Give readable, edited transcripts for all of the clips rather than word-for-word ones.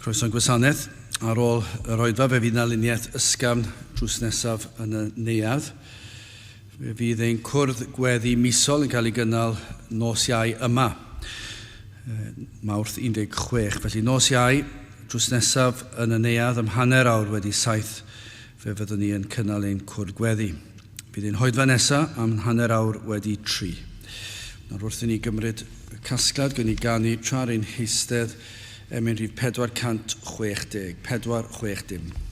Croeso i'n gwasanaeth. Ar ôl yr oedfa fe fydd 'na luniaeth ysgafn drws nesaf yn y neuadd. Fe fydd ein cwrdd gweddi misol yn cael ei gynnal nos Iau yma, Mawrth 16. Felly nos Iau, drws nesaf yn y neuadd am hanner awr wedi saith, fe fyddwn ni yn cynnal ein cwrdd gweddi. Bydd ein hoedfa nesaf am hanner awr wedi tri. Nawr wrth i ni gymryd y casgliad, gwn ni ganu tra ar ein heistedd emyn rhif 460, 460.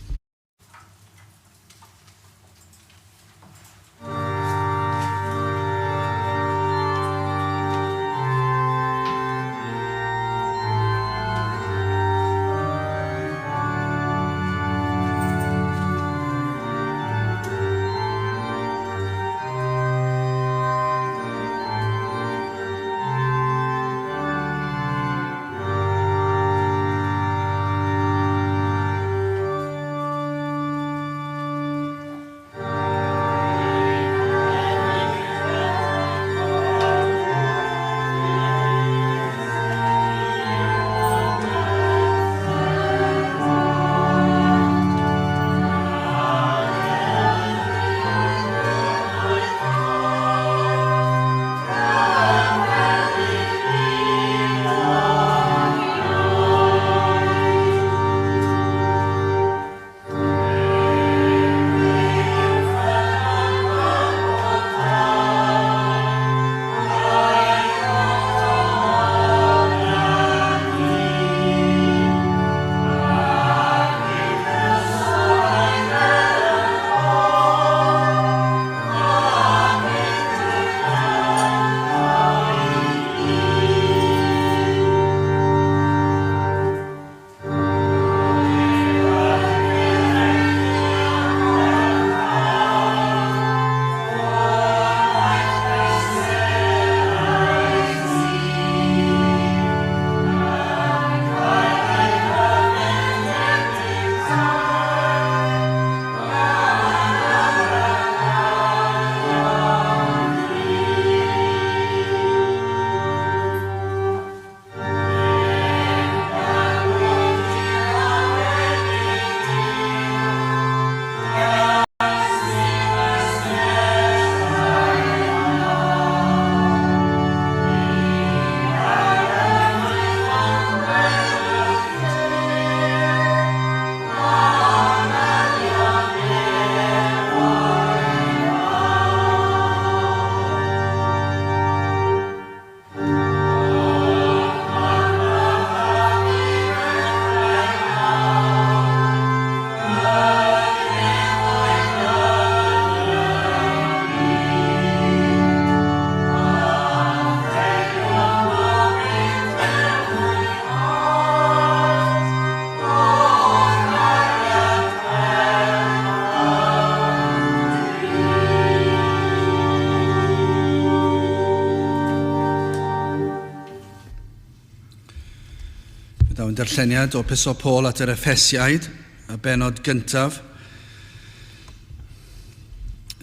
Daw yn darlleniad o Epistle Paul at yr Effesiaid, y benod gyntaf.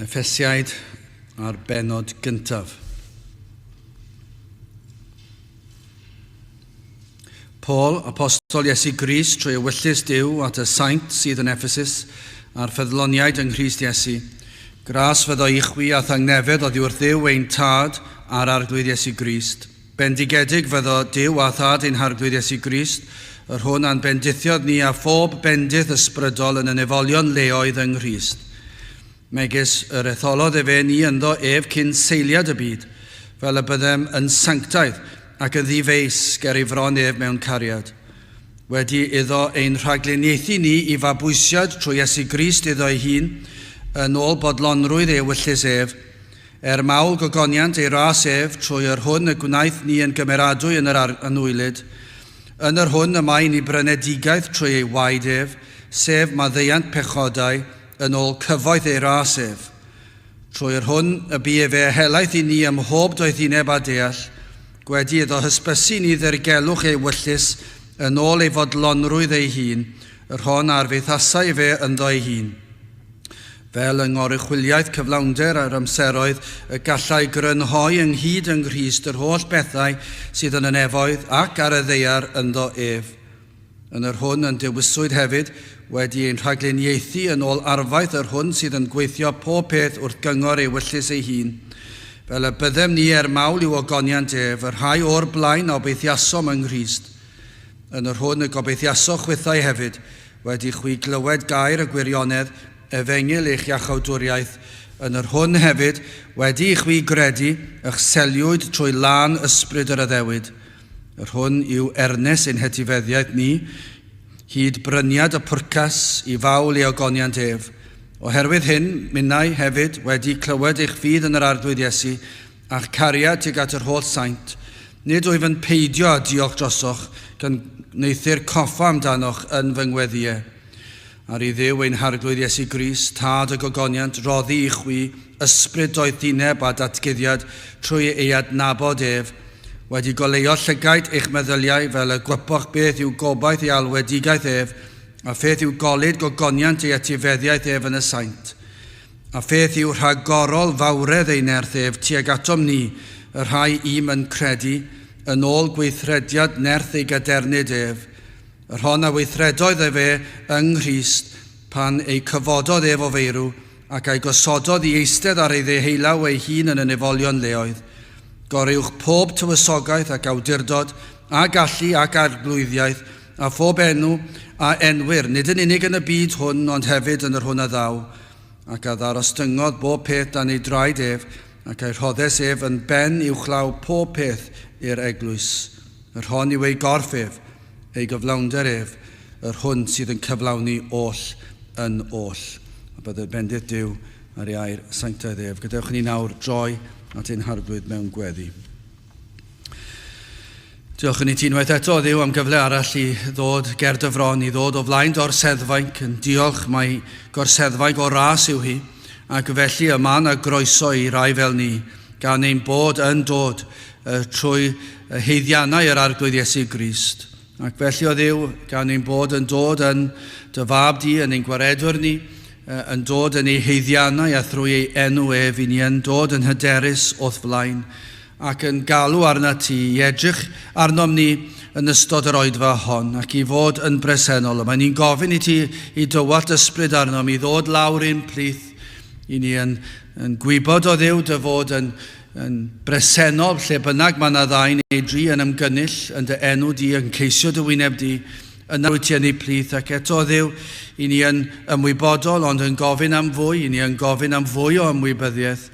Effesiaid a'r benod gyntaf. Paul, apostol Iesu Grist, trwy ewyllys Duw at y saint sydd yn Ephesus, a'r ffyddloniaid yng Nghrist Iesu. Gras fyddo i chwi a thangnefedd oddi wrth Dduw ein Tad a'r Arglwydd Iesu Grist. Bendigedig fyddo Duw a Thad ein Harglwydd Iesu Grist, yr hwn a'n bendithiodd ni â phob bendith ysbrydol yn y nefolion leoedd yng Nghrist. Megis yr etholodd efe ni ynddo ef cyn seiliad y byd, fel y byddem yn sanctaidd ac yn ddi-feis ger ei fron ef mewn cariad. Wedi iddo ein rhagluniaethu ni i fabwysiad trwy Iesu Grist iddo ei hun, yn ôl bodlonrwydd ei ewyllys ef, er mawl gogoniant ei ras ef, trwy yr hwn y gwnaeth ni yn gymeradwy yn yr anwylyd, yn yr hwn y mae ni brynedigaeth trwy ei waed ef, sef maddeuant pechodau, yn ôl cyfoeth ei ras ef. Trwy yr hwn y bu efe helaeth i ni ym mhob doethineb a deall, gwedi iddo hysbysu ni ddirgelwch ei wyllys yn ôl ei fodlonrwydd ei hun, yr hon a arfaethasai efe ynddo ei hun. Fel yng ngoruchwyliaeth cyflawnder yr amseroedd y gallai grynhoi ynghyd yng Nghrist yr holl bethau sydd yn y nefoedd ac ar y ddaear ynddo ef. Yn yr hwn yn dewiswyd hefyd, wedi ein rhagluniaethu yn ôl arfaeth yr hwn sydd yn gweithio pob peth wrth gyngor ei wyllys ei hun, fel y byddem ni er mawl i'w ogoniant ef, y rhai o'r blaen a obeithiasom yng Nghrist. Yn yr hwn y gobeithiasoch chwithau hefyd, wedi chwi glywed gair y gwirionedd, efengyl eich iachawdwriaeth, yn yr hwn hefyd, wedi i chwi gredu, ych seliwyd trwy lân ysbryd yr addewid, Yr hwn yw ernes ein hetifeddiaeth ni, hyd bryniad y pwrcas i fawl ei ogoniant ef. Oherwydd hyn, minnau hefyd, wedi clywed eich ffydd yn yr Arglwydd Iesu, a'ch cariad tuag at yr holl saint, nid wyf yn peidio â diolch drosoch, gan wneuthur coffa amdanoch yn fy ngweddïau. Ar i Dduw ein Harglwydd Iesu Grist, Tad y gogoniant, roddi i chwi ysbryd doethineb a datguddiad trwy ei adnabod ef, wedi goleuo llygaid eich meddyliau fel y gwypoch beth yw gobaith ei alwedigaeth ef, a pheth yw golud gogoniant ei etifeddiaeth ef yn y saint. A pheth yw rhagorol fawredd ei nerth ef tuag atom ni, y rhai ym yn credu, yn ôl gweithrediad nerth ei gadernid ef, Yr hon a weithredoedd efe yng Nghrist pan ei cyfododd ef o feirw, ac a'i gosododd i eistedd ar ei ddeheulaw ei hun yn y nefolion leoedd. Goruwch pob tywysogaeth ac awdurdod, a gallu ac arglwyddiaeth, a phob enw a enwir, nid yn unig yn y byd hwn, ond hefyd yn yr hwn a ddaw. Ac a ddarostyngodd bob peth dan ei draed ef, ac a'i rhoddes ef yn ben uwchlaw pob peth i'r eglwys. Yr hon yw ei gorff ef, ei gyflawnder ef, yr hwn sydd yn cyflawni oll yn oll. A bydded bendith Duw ar ei air sanctaidd ef. Gadewch i ni nawr droi at ein Harglwydd mewn gweddi. Diolch yn i ti unwaith eto, Dduw, am gyfle arall i ddod ger dy fron, i ddod o flaen dy orseddfainc, yn diolch mai gorseddfainc o ras yw hi, ac felly y mae yna groeso i rai fel ni, gan ein bod yn dod trwy haeddiannau yr Arglwydd Iesu Grist. Ac felly, o Dduw, gan ein bod yn dod yn dy fab di, yn ein gwaredwr ni, yn dod yn ei haeddiannau a thrwy ei enw ef, i ni yn dod yn hyderus o'th flaen, ac yn galw arnat ti i edrych arnom ni yn ystod yr oedfa hon, ac i fod yn bresennol. Mae ni'n gofyn i ti i dywallt ysbryd arnom, i ddod lawr i'n plith, i ni yn Yn gwybod o Dduw dy fod yn, yn bresennol lle bynnag mae yna ddau neu dri yn ymgynnull yn dy enw di, yn ceisio dy wyneb di, yna wyt ti yn eu plith, ac eto o Dduw, i ni yn ymwybodol ond yn gofyn am fwy, i ni yn gofyn am fwy o ymwybyddiaeth,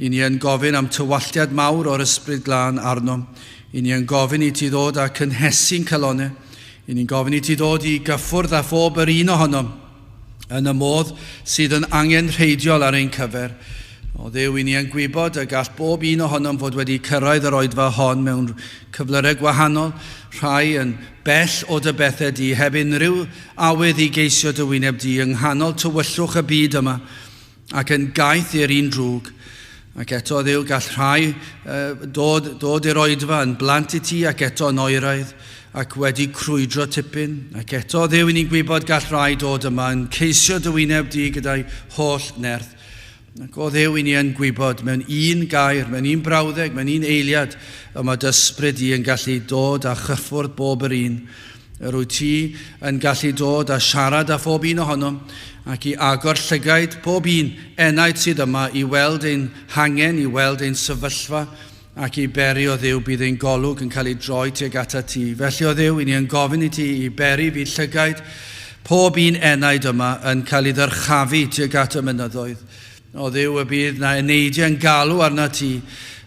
i ni yn gofyn am tywalltiad mawr o'r Ysbryd Glân arnom, i ni yn gofyn i ti ddod a cynhesu'n calonau, i ni'n gofyn i ti ddod i gyffwrdd â phob yr un ohonom, yn y modd sydd yn angenrheidiol ar ein cyfer. O Dduw, i ni yn gwybod y gall bob un ohonom fod wedi cyrraedd yr oedfa hon mewn cyflyrau gwahanol, rhai yn bell o dy bethau di, heb unrhyw awydd i geisio dy wyneb di yng nghanol tywyllwch y byd yma, ac yn gaeth i'r un drwg. Ac eto, Dduw, gall rhai dod, dod i'r oedfa yn blant i ti ac eto yn oeraidd ac wedi crwydro tipyn. Ac eto, Dduw, i ni'n gwybod gall rhai dod yma yn ceisio dy wyneb di gyda'i holl nerth. Ac o Dduw, i ni yn gwybod mewn un gair, mewn un brawddeg, mewn un eiliad, y mae dy ysbryd di yn gallu dod a chyffwrdd bob yr un. Yr wyt ti yn gallu dod a siarad â phob un ohonom ac i agor llygaid pob un enaid sydd yma i weld ein hangen, i weld ein sefyllfa ac i beri o Dduw bydd ein golwg yn cael ei droi tuag atat ti. Felly o Dduw, i ni yn gofyn i ti i beri fydd llygaid pob un enaid yma yn cael ei ddyrchafu tuag at y mynyddoedd. O Dduw, y bydd na eneidiau yn galw arnat ti,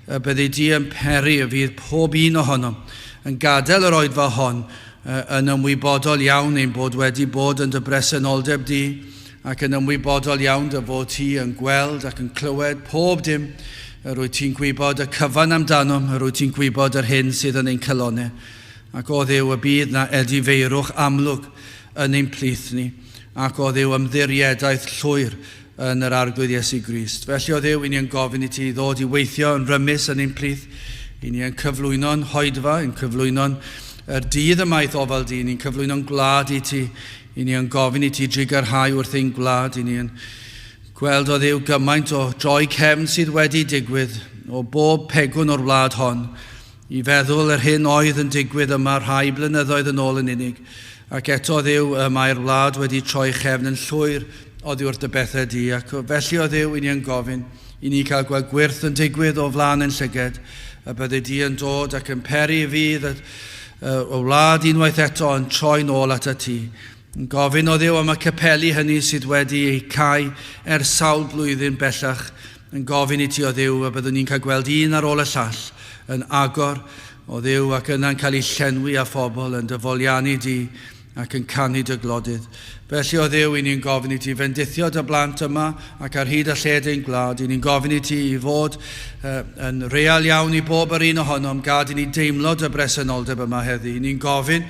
y byddi di yn peri y fydd pob un ohonom yn gadael yr oedfa hon yn ymwybodol iawn ein bod wedi bod yn dy bresenoldeb di, ac yn ymwybodol iawn dy fod ti yn gweld ac yn clywed pob dim yr wyt ti'n gwybod y cyfan amdanom, yr wyt ti'n gwybod yr hyn sydd yn ein calonnau. Ac o Dduw, y bydd na edifeirwch amlwg yn ein plith ni, ac o Dduw, ymddiriedaeth llwyr yn yr Arglwydd Iesu Grist. Felly, o Dduw, i ni yn gofyn i ti ddod i weithio yn rymus yn ein plith. I ni yn cyflwyno'n hoedfa, yn cyflwyno'n yr dydd y maith ofal di, ni'n cyflwyno'n gwlad i ti. I ni yn gofyn i ti drugarhau wrth ein gwlad. I ni yn gweld o Dduw gymaint o droi cefn sydd wedi digwydd o bob pegwn o'r wlad hon, i feddwl yr hyn oedd yn digwydd yma rhai blynyddoedd yn ôl yn unig. Ac eto, Dduw, y mae'r wlad wedi troi chefn yn llwyr oddi wrth dy bethau di, ac felly, o Dduw, i ni yn gofyn i ni cael gweld gwyrth yn digwydd o flaen yn llyged, y bydde di yn dod ac yn peri i fydd y wlad unwaith eto yn troi nôl at y ti. Yn gofyn, o Dduw, am y capeli hynny sydd wedi eu cau ers sawl blwyddyn bellach, yn gofyn i ti, o Dduw, y byddwn ni'n cael gweld un ar ôl y llall yn agor, o Dduw, ac yna'n cael ei llenwi â phobl yn dy foliannu di ac yn canu dy glodydd. Felly, o Dduw, i ni'n gofyn i ti fendithio dy blant yma ac ar hyd a lled ein gwlad. I ni'n gofyn i ti i fod yn real iawn i bob yr un ohonom, gad i ni deimlo dy bresenoldeb yma heddi. I ni'n gofyn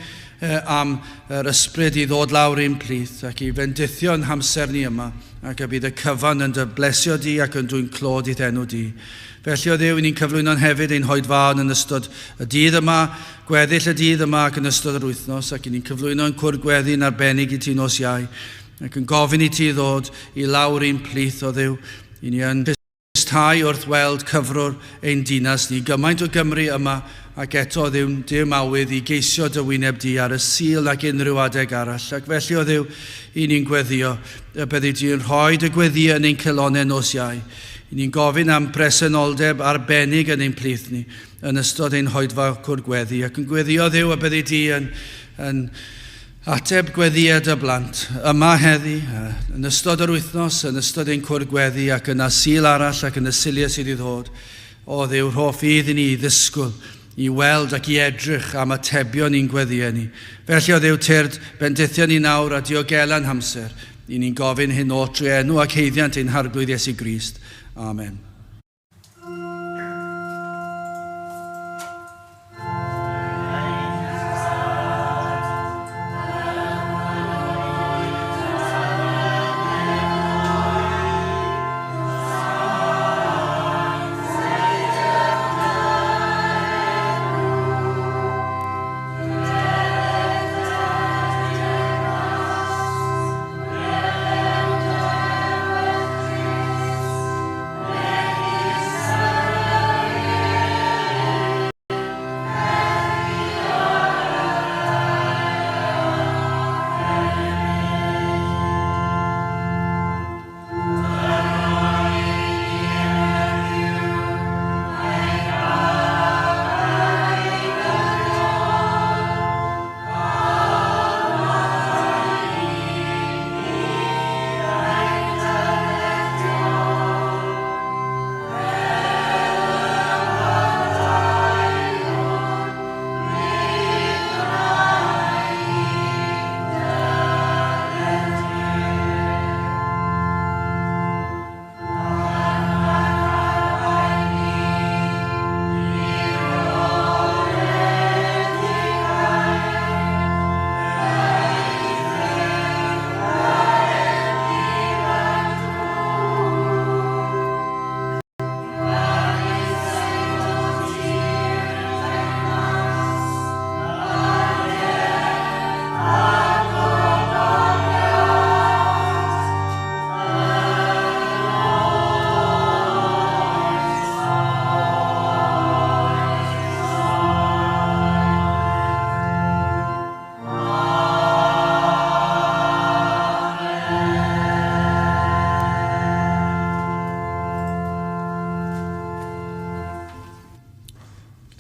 am yr ysbryd i ddod lawr i'n plith ac i fendithio yn hamser ni yma, ac y bydd y cyfan yn dy blesio di ac yn dwyn clod i'th enw di. Felly, o Dduw, i ni'n cyflwyno'n hefyd ein hoedfaon yn ystod y dydd yma, gweddill y dydd yma ac yn ystod yr wythnos, ac i ni'n cyflwyno'n cwrdd gweddi'n arbennig i ti nos Iau, ac yn gofyn i ti ddod i lawr i'n plith, o Dduw. I ni yn tristau wrth weld cyfrwr ein dinas ni, gymaint o Gymru yma, ac eto, Dduw, dim awydd i geisio dy wyneb di ar y Sul ac unrhyw adeg arall. Ac felly, o Dduw, i ni'n gweddio y byddi di yn rhoi dy gweddi yn ein calonnau nos Iau. I ni'n gofyn am bresenoldeb arbennig yn ein plith ni yn ystod ein hoedfa cwrdd gweddi, ac yn gweddio, Dduw, y byddi di yn ateb gweddïau dy blant yma heddi, yn ystod yr wythnos, yn ystod ein cwrdd gweddi, ac yna Sul arall ac yn y Suliau sydd i ddod. O Dduw, rho ffydd i ni i ddisgwyl, i weld ac i edrych am atebion i'n gweddïau ni. Felly, o Dduw, tyrd, bendithio ni nawr a diogela'n hamser. I ni'n gofyn hyn oll trwy enw ac haeddiant ein Harglwydd Iesu Grist. Amen.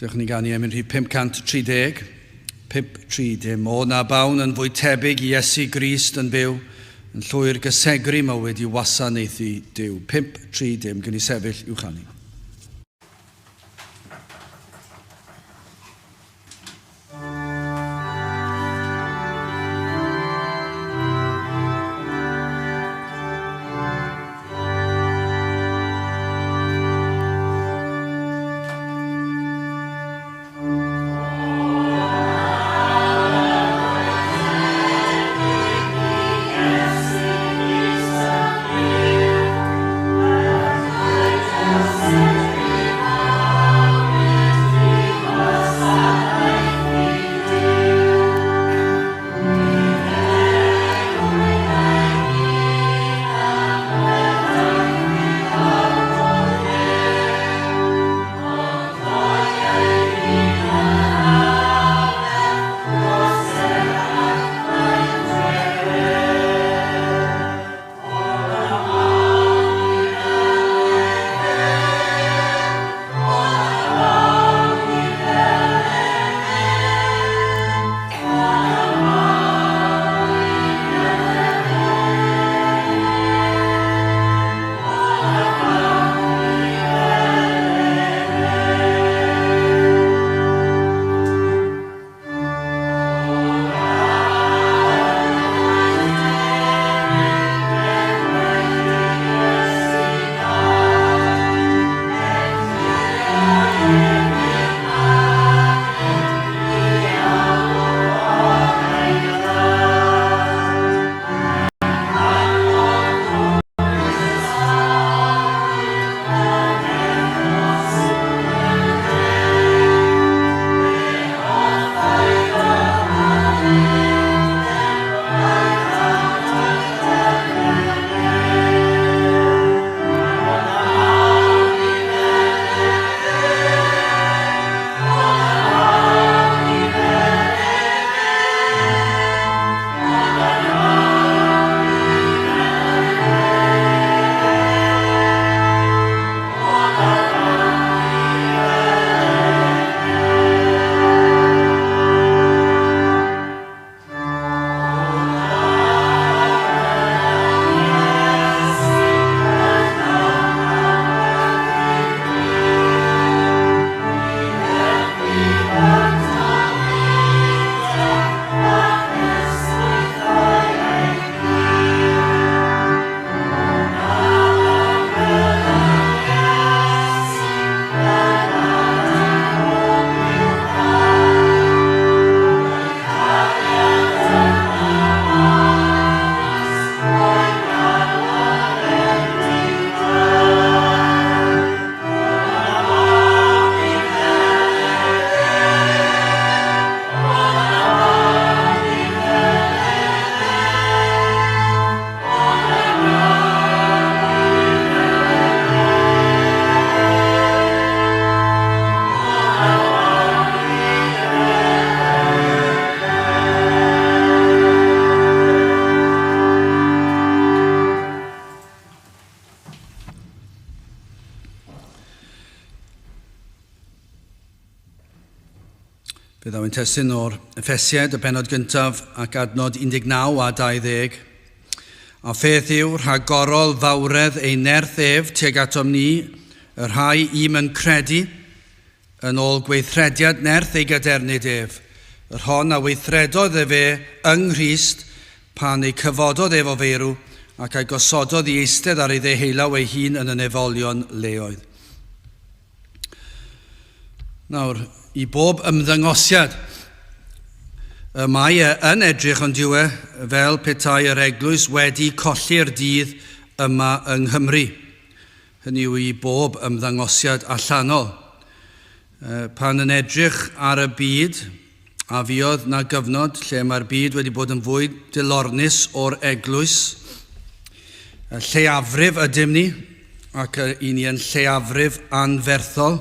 Dewch ni ganu emyn rhif 530. 530. O na bawn yn fwy tebyg i Iesu Grist yn byw, yn llwyr gysegru mywyd i wasanaethu Duw. 530. Gwn i sefyll i'w chanu. Fe ddaw ein testun o'r Effesiaid, y bennod gyntaf ac adnod 19 a 20. A pheth yw rhagorol fawredd ei nerth ef tuag atom ni, y rhai i'm yn credu, yn ôl gweithrediad nerth ei gadernid ef, yr hon a weithredodd efe yng Nghrist pan ei cyfododd ef o feirw ac a'i gosododd i eistedd ar ei ddeheulaw ei hun yn y nefolion leoedd. Nawr, i bob ymddangosiad, y mae e yn edrych ond yw e fel petai yr eglwys wedi colli'r dydd yma yng Nghymru. Hynny yw i bob ymddangosiad allanol. Pan yn edrych ar y byd, a fuodd na gyfnod lle mae'r byd wedi bod yn fwy dilornus o'r eglwys. Lleiafrif ydym ni, ac i ni yn lleiafrif anferthol.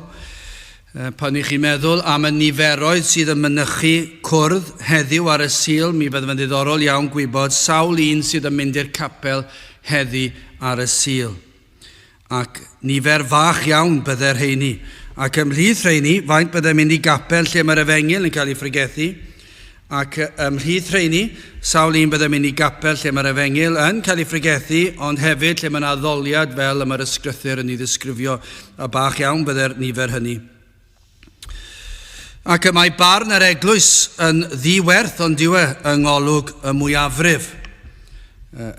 Pan i chi'n meddwl am y niferoedd sydd yn mynychu cwrdd heddiw ar y Sul, mi fydd yn ddiddorol iawn gwybod sawl un sydd yn mynd i'r capel heddi ar y Sul. Ac nifer fach iawn bydde'r rheini. Ac ymhlith rheini, faint bydde'n mynd i gapel lle mae'r efengyl yn cael ei phregethu? Ac ymhlith rheini, sawl un bydde'n mynd i gapel lle mae'r efengyl yn cael ei phregethu, ond hefyd lle mae yna addoliad fel y mae'r ysgrythur yn ei ddisgrifio, a bach iawn bydde'r nifer hynny. Ac y mae barn yr eglwys yn ddi-werth ond yw e yng ngolwg y mwyafrif.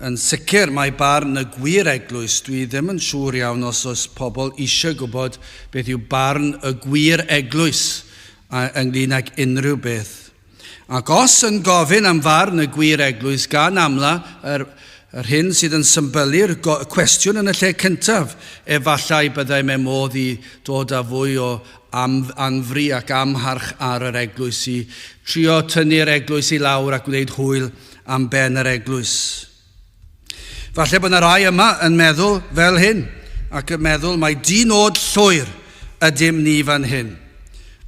Yn sicr mae barn y gwir eglwys, dwi ddim yn siŵr iawn os oes pobl eisiau gwybod beth yw barn y gwir eglwys ynglyn ag unrhyw beth. Ac os yn gofyn am farn y gwir eglwys gan amla, yr, yr hyn sydd yn symbylu'r cwestiwn yn y lle cyntaf, efallai byddai mewn modd i dod â fwy o am, anfri ac amharch ar yr eglwys i trio tynnu'r eglwys i lawr a gwneud hwyl am ben yr eglwys. Falle bod yna rai yma yn meddwl fel hyn, ac yn meddwl mai di-nod llwyr ydym ni fan hyn.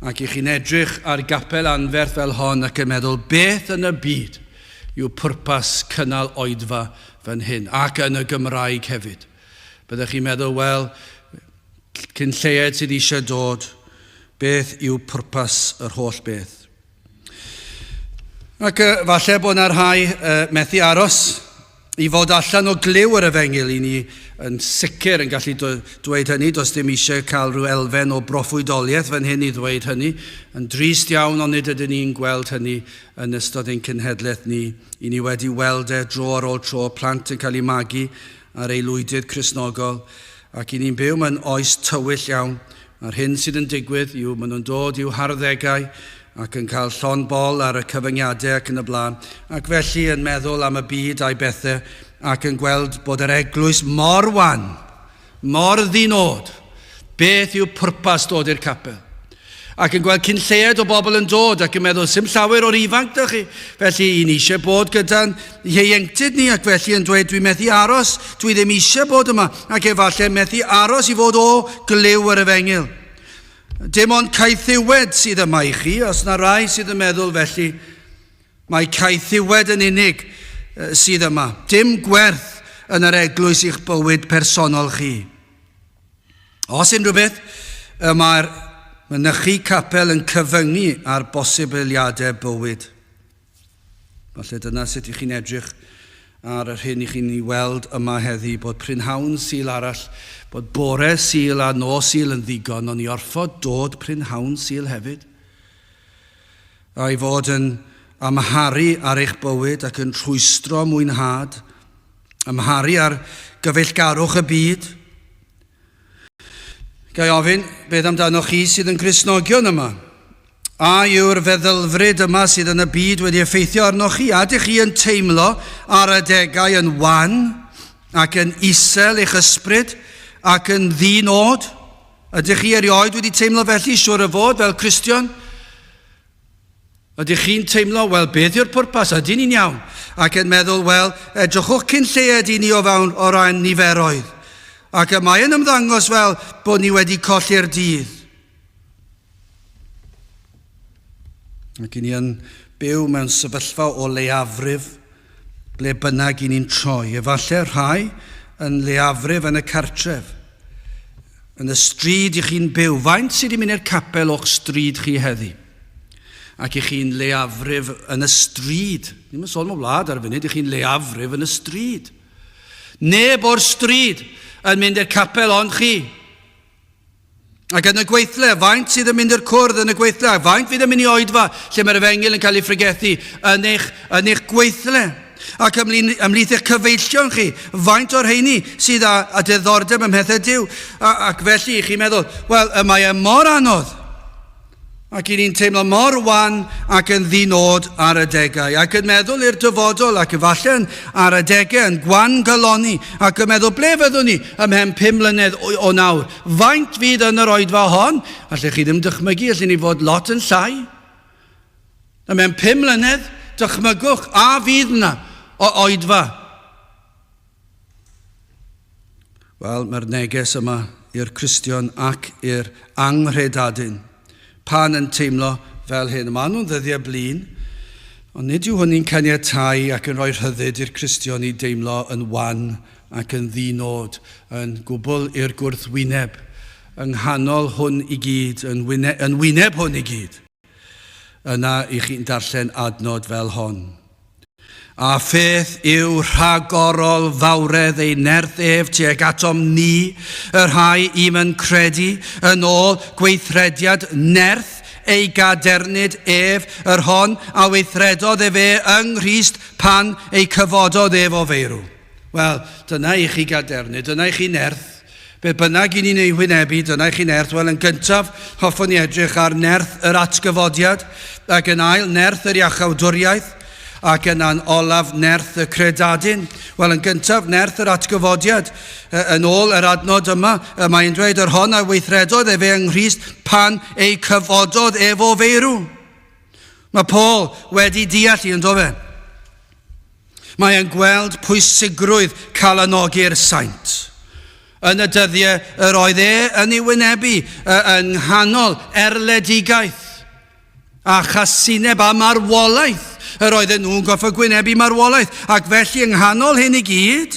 Ac i chi'n edrych ar gapel anferth fel hon ac yn meddwl beth yn y byd yw pwrpas cynnal oedfa fan hyn, ac yn y Gymraeg hefyd. Byddech chi'n meddwl, wel, cyn lleied sydd eisiau dod, beth yw pwrpas yr holl beth? Ac falle bod yna rhai methu aros i fod allan o glyw yr efengyl. I ni yn sicr yn gallu dweud hynny. Does dim eisiau cael rhyw elfen o broffwydoliaeth fan hyn i ddweud hynny. Yn drist iawn, ond nid ydyn ni'n gweld hynny yn ystod ein cenhedlaeth ni. I ni wedi weld e dro ar ôl tro, plant yn cael eu magu ar aelwydydd Cristnogol, ac i ni'n byw mewn oes tywyll iawn. A'r hyn sydd yn digwydd yw maen nhw'n dod i'w harddegau ac yn cael llond bol ar y cyfyngiadau ac yn y blaen, ac felly yn meddwl am y byd a'i bethau ac yn gweld bod yr eglwys mor wan, mor ddinod. Beth yw pwrpas dod i'r capel? Ac yn gweld cyn lleied o bobl yn dod ac yn meddwl, sim llawer o'r ifanc da chi. Felly, i ni eisiau bod gyda'n ieuenctid ni ac felly yn dweud, dwi'n methu aros, dwi ddim eisiau bod yma, ac efallai methu aros i fod o glyw yr efengyl. Dim ond caethiwed sydd yma i chi, os na rai sydd yn meddwl felly, mae caethiwed yn unig sydd yma. Dim gwerth yn yr eglwys i'ch bywyd personol chi. Os unrhyw beth, y mae'r mynychu capel yn cyfyngu ar bosibiliadau bywyd. Falle dyna sut i chi'n edrych ar yr hyn i chi'n ei weld yma heddi, bod prynhawn Sul arall, bod bore Sul a nos Sul yn ddigon, ond i orfod dod prynhawn Sul hefyd. A'i fod yn amharu ar eich bywyd ac yn rhwystro mwynhad, Amharu ar gyfeillgarwch y byd. Ga i ofyn, beth amdanoch chi sydd yn Gristnogion yma? A yw'r feddylfryd yma sydd yn y byd wedi effeithio arnoch chi? A ydych chi yn teimlo ar adegau yn wan ac yn isel eich ysbryd ac yn ddi-nod? Ydych chi erioed wedi teimlo felly, siwr o fod, fel Cristion? Ydych chi'n teimlo, wel, beth yw'r pwrpas? Ydyn ni'n iawn? Ac yn meddwl, wel, edrychwch cyn lleied i ni o fewn o ran niferoedd. Ac y mae yn ymddangos fel bod ni wedi colli'r dydd. Ac i ni yn byw mewn sefyllfa o leiafrif ble bynnag i ni'n troi. Efallai rhai yn leiafrif yn y cartref. Yn y stryd i chi'n byw. Faint sydd wedi mynd i'r capel o'ch stryd chi heddi? Ac i chi'n leiafrif yn y stryd. Ddim yn sôn am y wlad ar y funud, i chi'n leiafrif yn y stryd. Neb o'r stryd yn mynd i'r capel ond chi. Ac yn y gweithle, faint sydd yn mynd i'r cwrdd yn y gweithle, a faint fydd yn mynd i oedfa lle mae'r efengyl yn cael ei phregethu yn eich, yn eich gweithle. Ac ymlyn, ymhlith eich cyfeillion chi, faint o'r rheini sydd â, â diddordeb ym mhethau Duw. A, ac felly, chi'n meddwl, wel, y mae e mor anodd. Ac i ni'n teimlo mor wan ac yn ddi-nod ar adegau, ac yn meddwl i'r dyfodol, ac efallai ar adegau yn gwan galoni, ac yn meddwl ble fyddwn ni ymhen 5 mlynedd o, o nawr? Faint fydd yn yr oedfa hon? Allech chi ddim dychmygu, allen ni fod lot yn llai. Ymhen 5 mlynedd, dychmygwch a fydd yna o oedfa. Wel, mae'r neges yma i'r Cristion ac i'r anghredadun. Pan yn teimlo fel hyn, maen nhw'n ddyddiau blin, ond nid yw hynny'n caniatáu ac yn rhoi rhyddid i'r Cristion i deimlo yn wan ac yn ddi-nod, yn gwbl i'r gwrthwyneb, yng nghanol hwn i gyd, yn wyneb, yn wyneb hwn i gyd. Yna i chi'n darllen adnod fel hon. A pheth yw rhagorol fawredd ei nerth ef tuag atom ni, y rhai i'm yn credu, yn ôl gweithrediad nerth ei gadernid ef, yr hon a weithredodd efe yng Nghrist pan ei cyfododd ef o feirw. Wel, dyna i chi gadernid, dyna i chi nerth. Be bynnag i ni'n ei hwynebu, dyna i chi nerth. Wel, yn gyntaf, hoffwn i edrych ar nerth yr atgyfodiad, ac yn ail, nerth yr iachawdwriaeth, ac yna'n olaf, nerth y credadun. Wel, yn gyntaf, nerth yr atgyfodiad. Yn ôl yr adnod yma, y mae'n dweud yr hon a weithredodd efe yng Nghrist pan ei cyfododd ef o feirw. Mae Paul wedi deall i, ynddo fe? Mae e'n gweld pwysigrwydd calanogi'r saint. Yn y dyddiau yr oedd e yn ei wynebu yng nghanol erledigaeth a chasineb a marwolaeth. Yr oedden nhw'n gorfod gwynebu marwolaeth, ac felly yng nghanol hyn i gyd,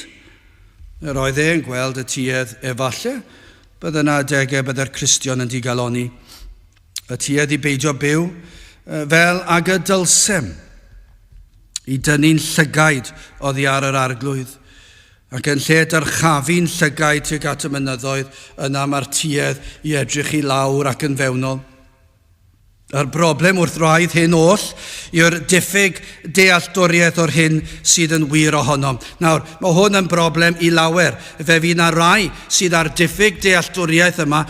yr oedd e'n gweld y tuedd efallai bydde yna adegau bydde'r Cristion yn digalonni. Y tuedd i beidio byw fel ag y dylsem, i dynnu'n llygaid oddi ar yr Arglwydd, ac yn lle dyrchafu'n llygaid tuag at y mynyddoedd, yna mae'r tuedd i edrych i lawr ac yn fewnol. Yr broblem wrth wraidd hyn oll yw'r diffyg dealltwriaeth o'r hyn sydd yn wir ohonom. Nawr, mae hwn yn broblem i lawer. Fe fydd na rai sydd â'r diffyg dealltwriaeth yma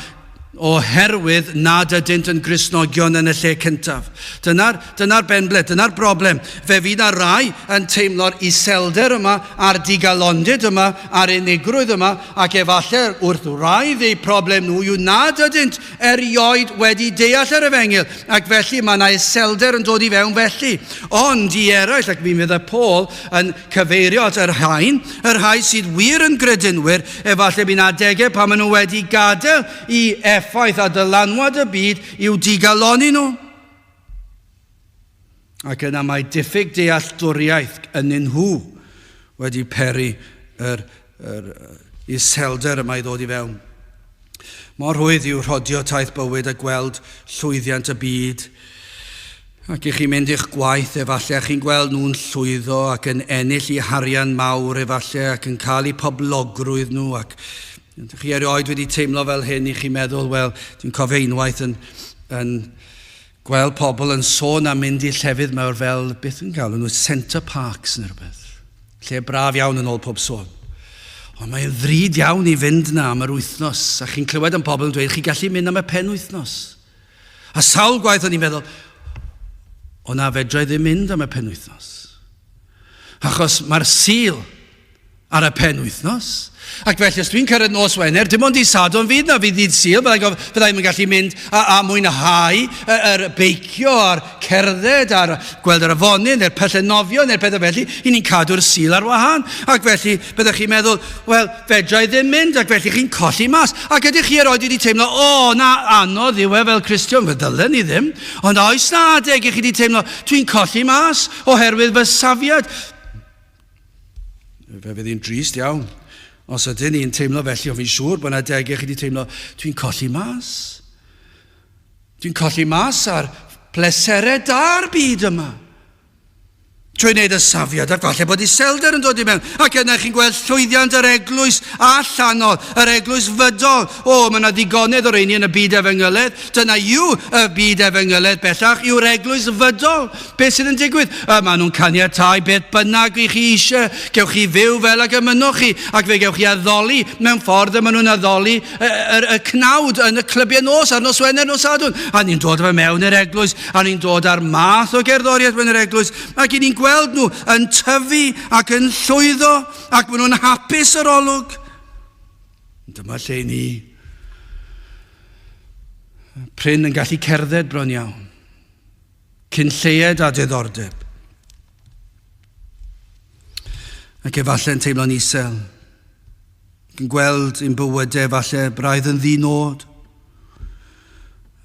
oherwydd nad ydynt yn Gristnogion yn y lle cyntaf. Dyna'r, dyna'r benbleth, dyna'r broblem. Fe fydd na rai yn teimlo'r iselder yma, a'r digalondid yma, a'r unigrwydd yma, ac efallai wrth wraidd eu problem nhw yw nad ydynt erioed wedi deall yr efengyl, ac felly mae yna iselder yn dod i fewn felly. Ond i eraill, ac mi fydde Paul yn cyfeirio at y rhain, y rhai sydd wir yn gredinwyr, efallai bydd adegau pan maen nhw wedi gadael i effaith a dylanwad y byd i'w digalonni nhw. Ac yna mae diffyg dealltwriaeth ynddyn nhw wedi peri yr, yr iselder yma i ddod i fewn. Mor rhwydd yw rhodio taith bywyd a gweld llwyddiant y byd. Ac i chi mynd i'ch gwaith efallai, a chi'n gweld nhw'n llwyddo ac yn ennill i harian mawr efallai ac yn cael eu poblogrwydd nhw. Ac ydych chi erioed wedi teimlo fel hyn i chi meddwl, wel, dwi'n cofio unwaith yn, yn gweld pobl yn sôn am mynd i llefydd mawr fel, beth yn galw nhw, Centre Parks neu rhywbeth. Lle braf iawn yn ôl pob sôn. Ond mae'n ddrud iawn i fynd na am yr wythnos, a chi'n clywed am pobl yn dweud, chi'n gallu mynd am y penwythnos. A sawl gwaith o'n i'n meddwl, o na, fedra i ddim mynd am y penwythnos. Achos mae'r Sul ar y penwythnos. Ac felly, os dwi'n cyrraedd nos Wener, dim ond dydd Sadwrn fydd na, fydd dydd Sul, byddai byddai ddim yn gallu mynd a, a mwynhau yr beicio a'r cerdded a'r gweld yr afonydd neu'r pyllau nofio neu'r pethau felly, i ni'n cadw'r Sul ar wahân. Ac felly, byddech chi'n meddwl, wel, fedra i ddim mynd, ac felly chi'n colli mas. Ac ydych chi erioed wedi teimlo, o, na, anodd yw e fel Cristion, fe ddylen ni ddim. Ond oes na adeg i chi wedi teimlo, dwi'n colli mas oherwydd fy safiad. Fe fydd hi'n drist iawn. Os ydyn ni'n teimlo felly, ond fi'n siŵr bod yna adegau chi wedi teimlo, dwi'n colli mas. Dwi'n colli mas ar pleserau da'r byd yma. Trwy wneud y safiad, ac falle bod iselder yn dod i mewn, ac yna chi'n gweld llwyddiant yr eglwys allanol, yr eglwys fydol. O, mae yna ddigonedd o'r rheini yn y byd efengyledd. Dyna yw y byd efengyledd bellach, yw'r eglwys fydol. Beth sydd yn digwydd? Y maen nhw'n caniatáu beth bynnag i chi eisiau. Gewch chi fyw fel ag y mynnwch chi, ac fe gewch chi addoli mewn ffordd y maen nhw'n addoli y, y, y cnawd yn y clybiau nos ar nos Wener, nos Sadwrn. A ni'n dod fe mewn i'r eglwys, a ni'n dod â'r math o gerddoriaeth mewn i'r eglwys, ac i ni'n gweld nhw yn tyfu ac yn llwyddo, ac maen nhw'n hapus yr olwg. Dyma lle ni prin yn gallu cerdded bron iawn. Cyn lleied â diddordeb. Ac efallai'n teimlo'n isel. Ac yn gweld ein bywydau efallai braidd yn ddi-nod.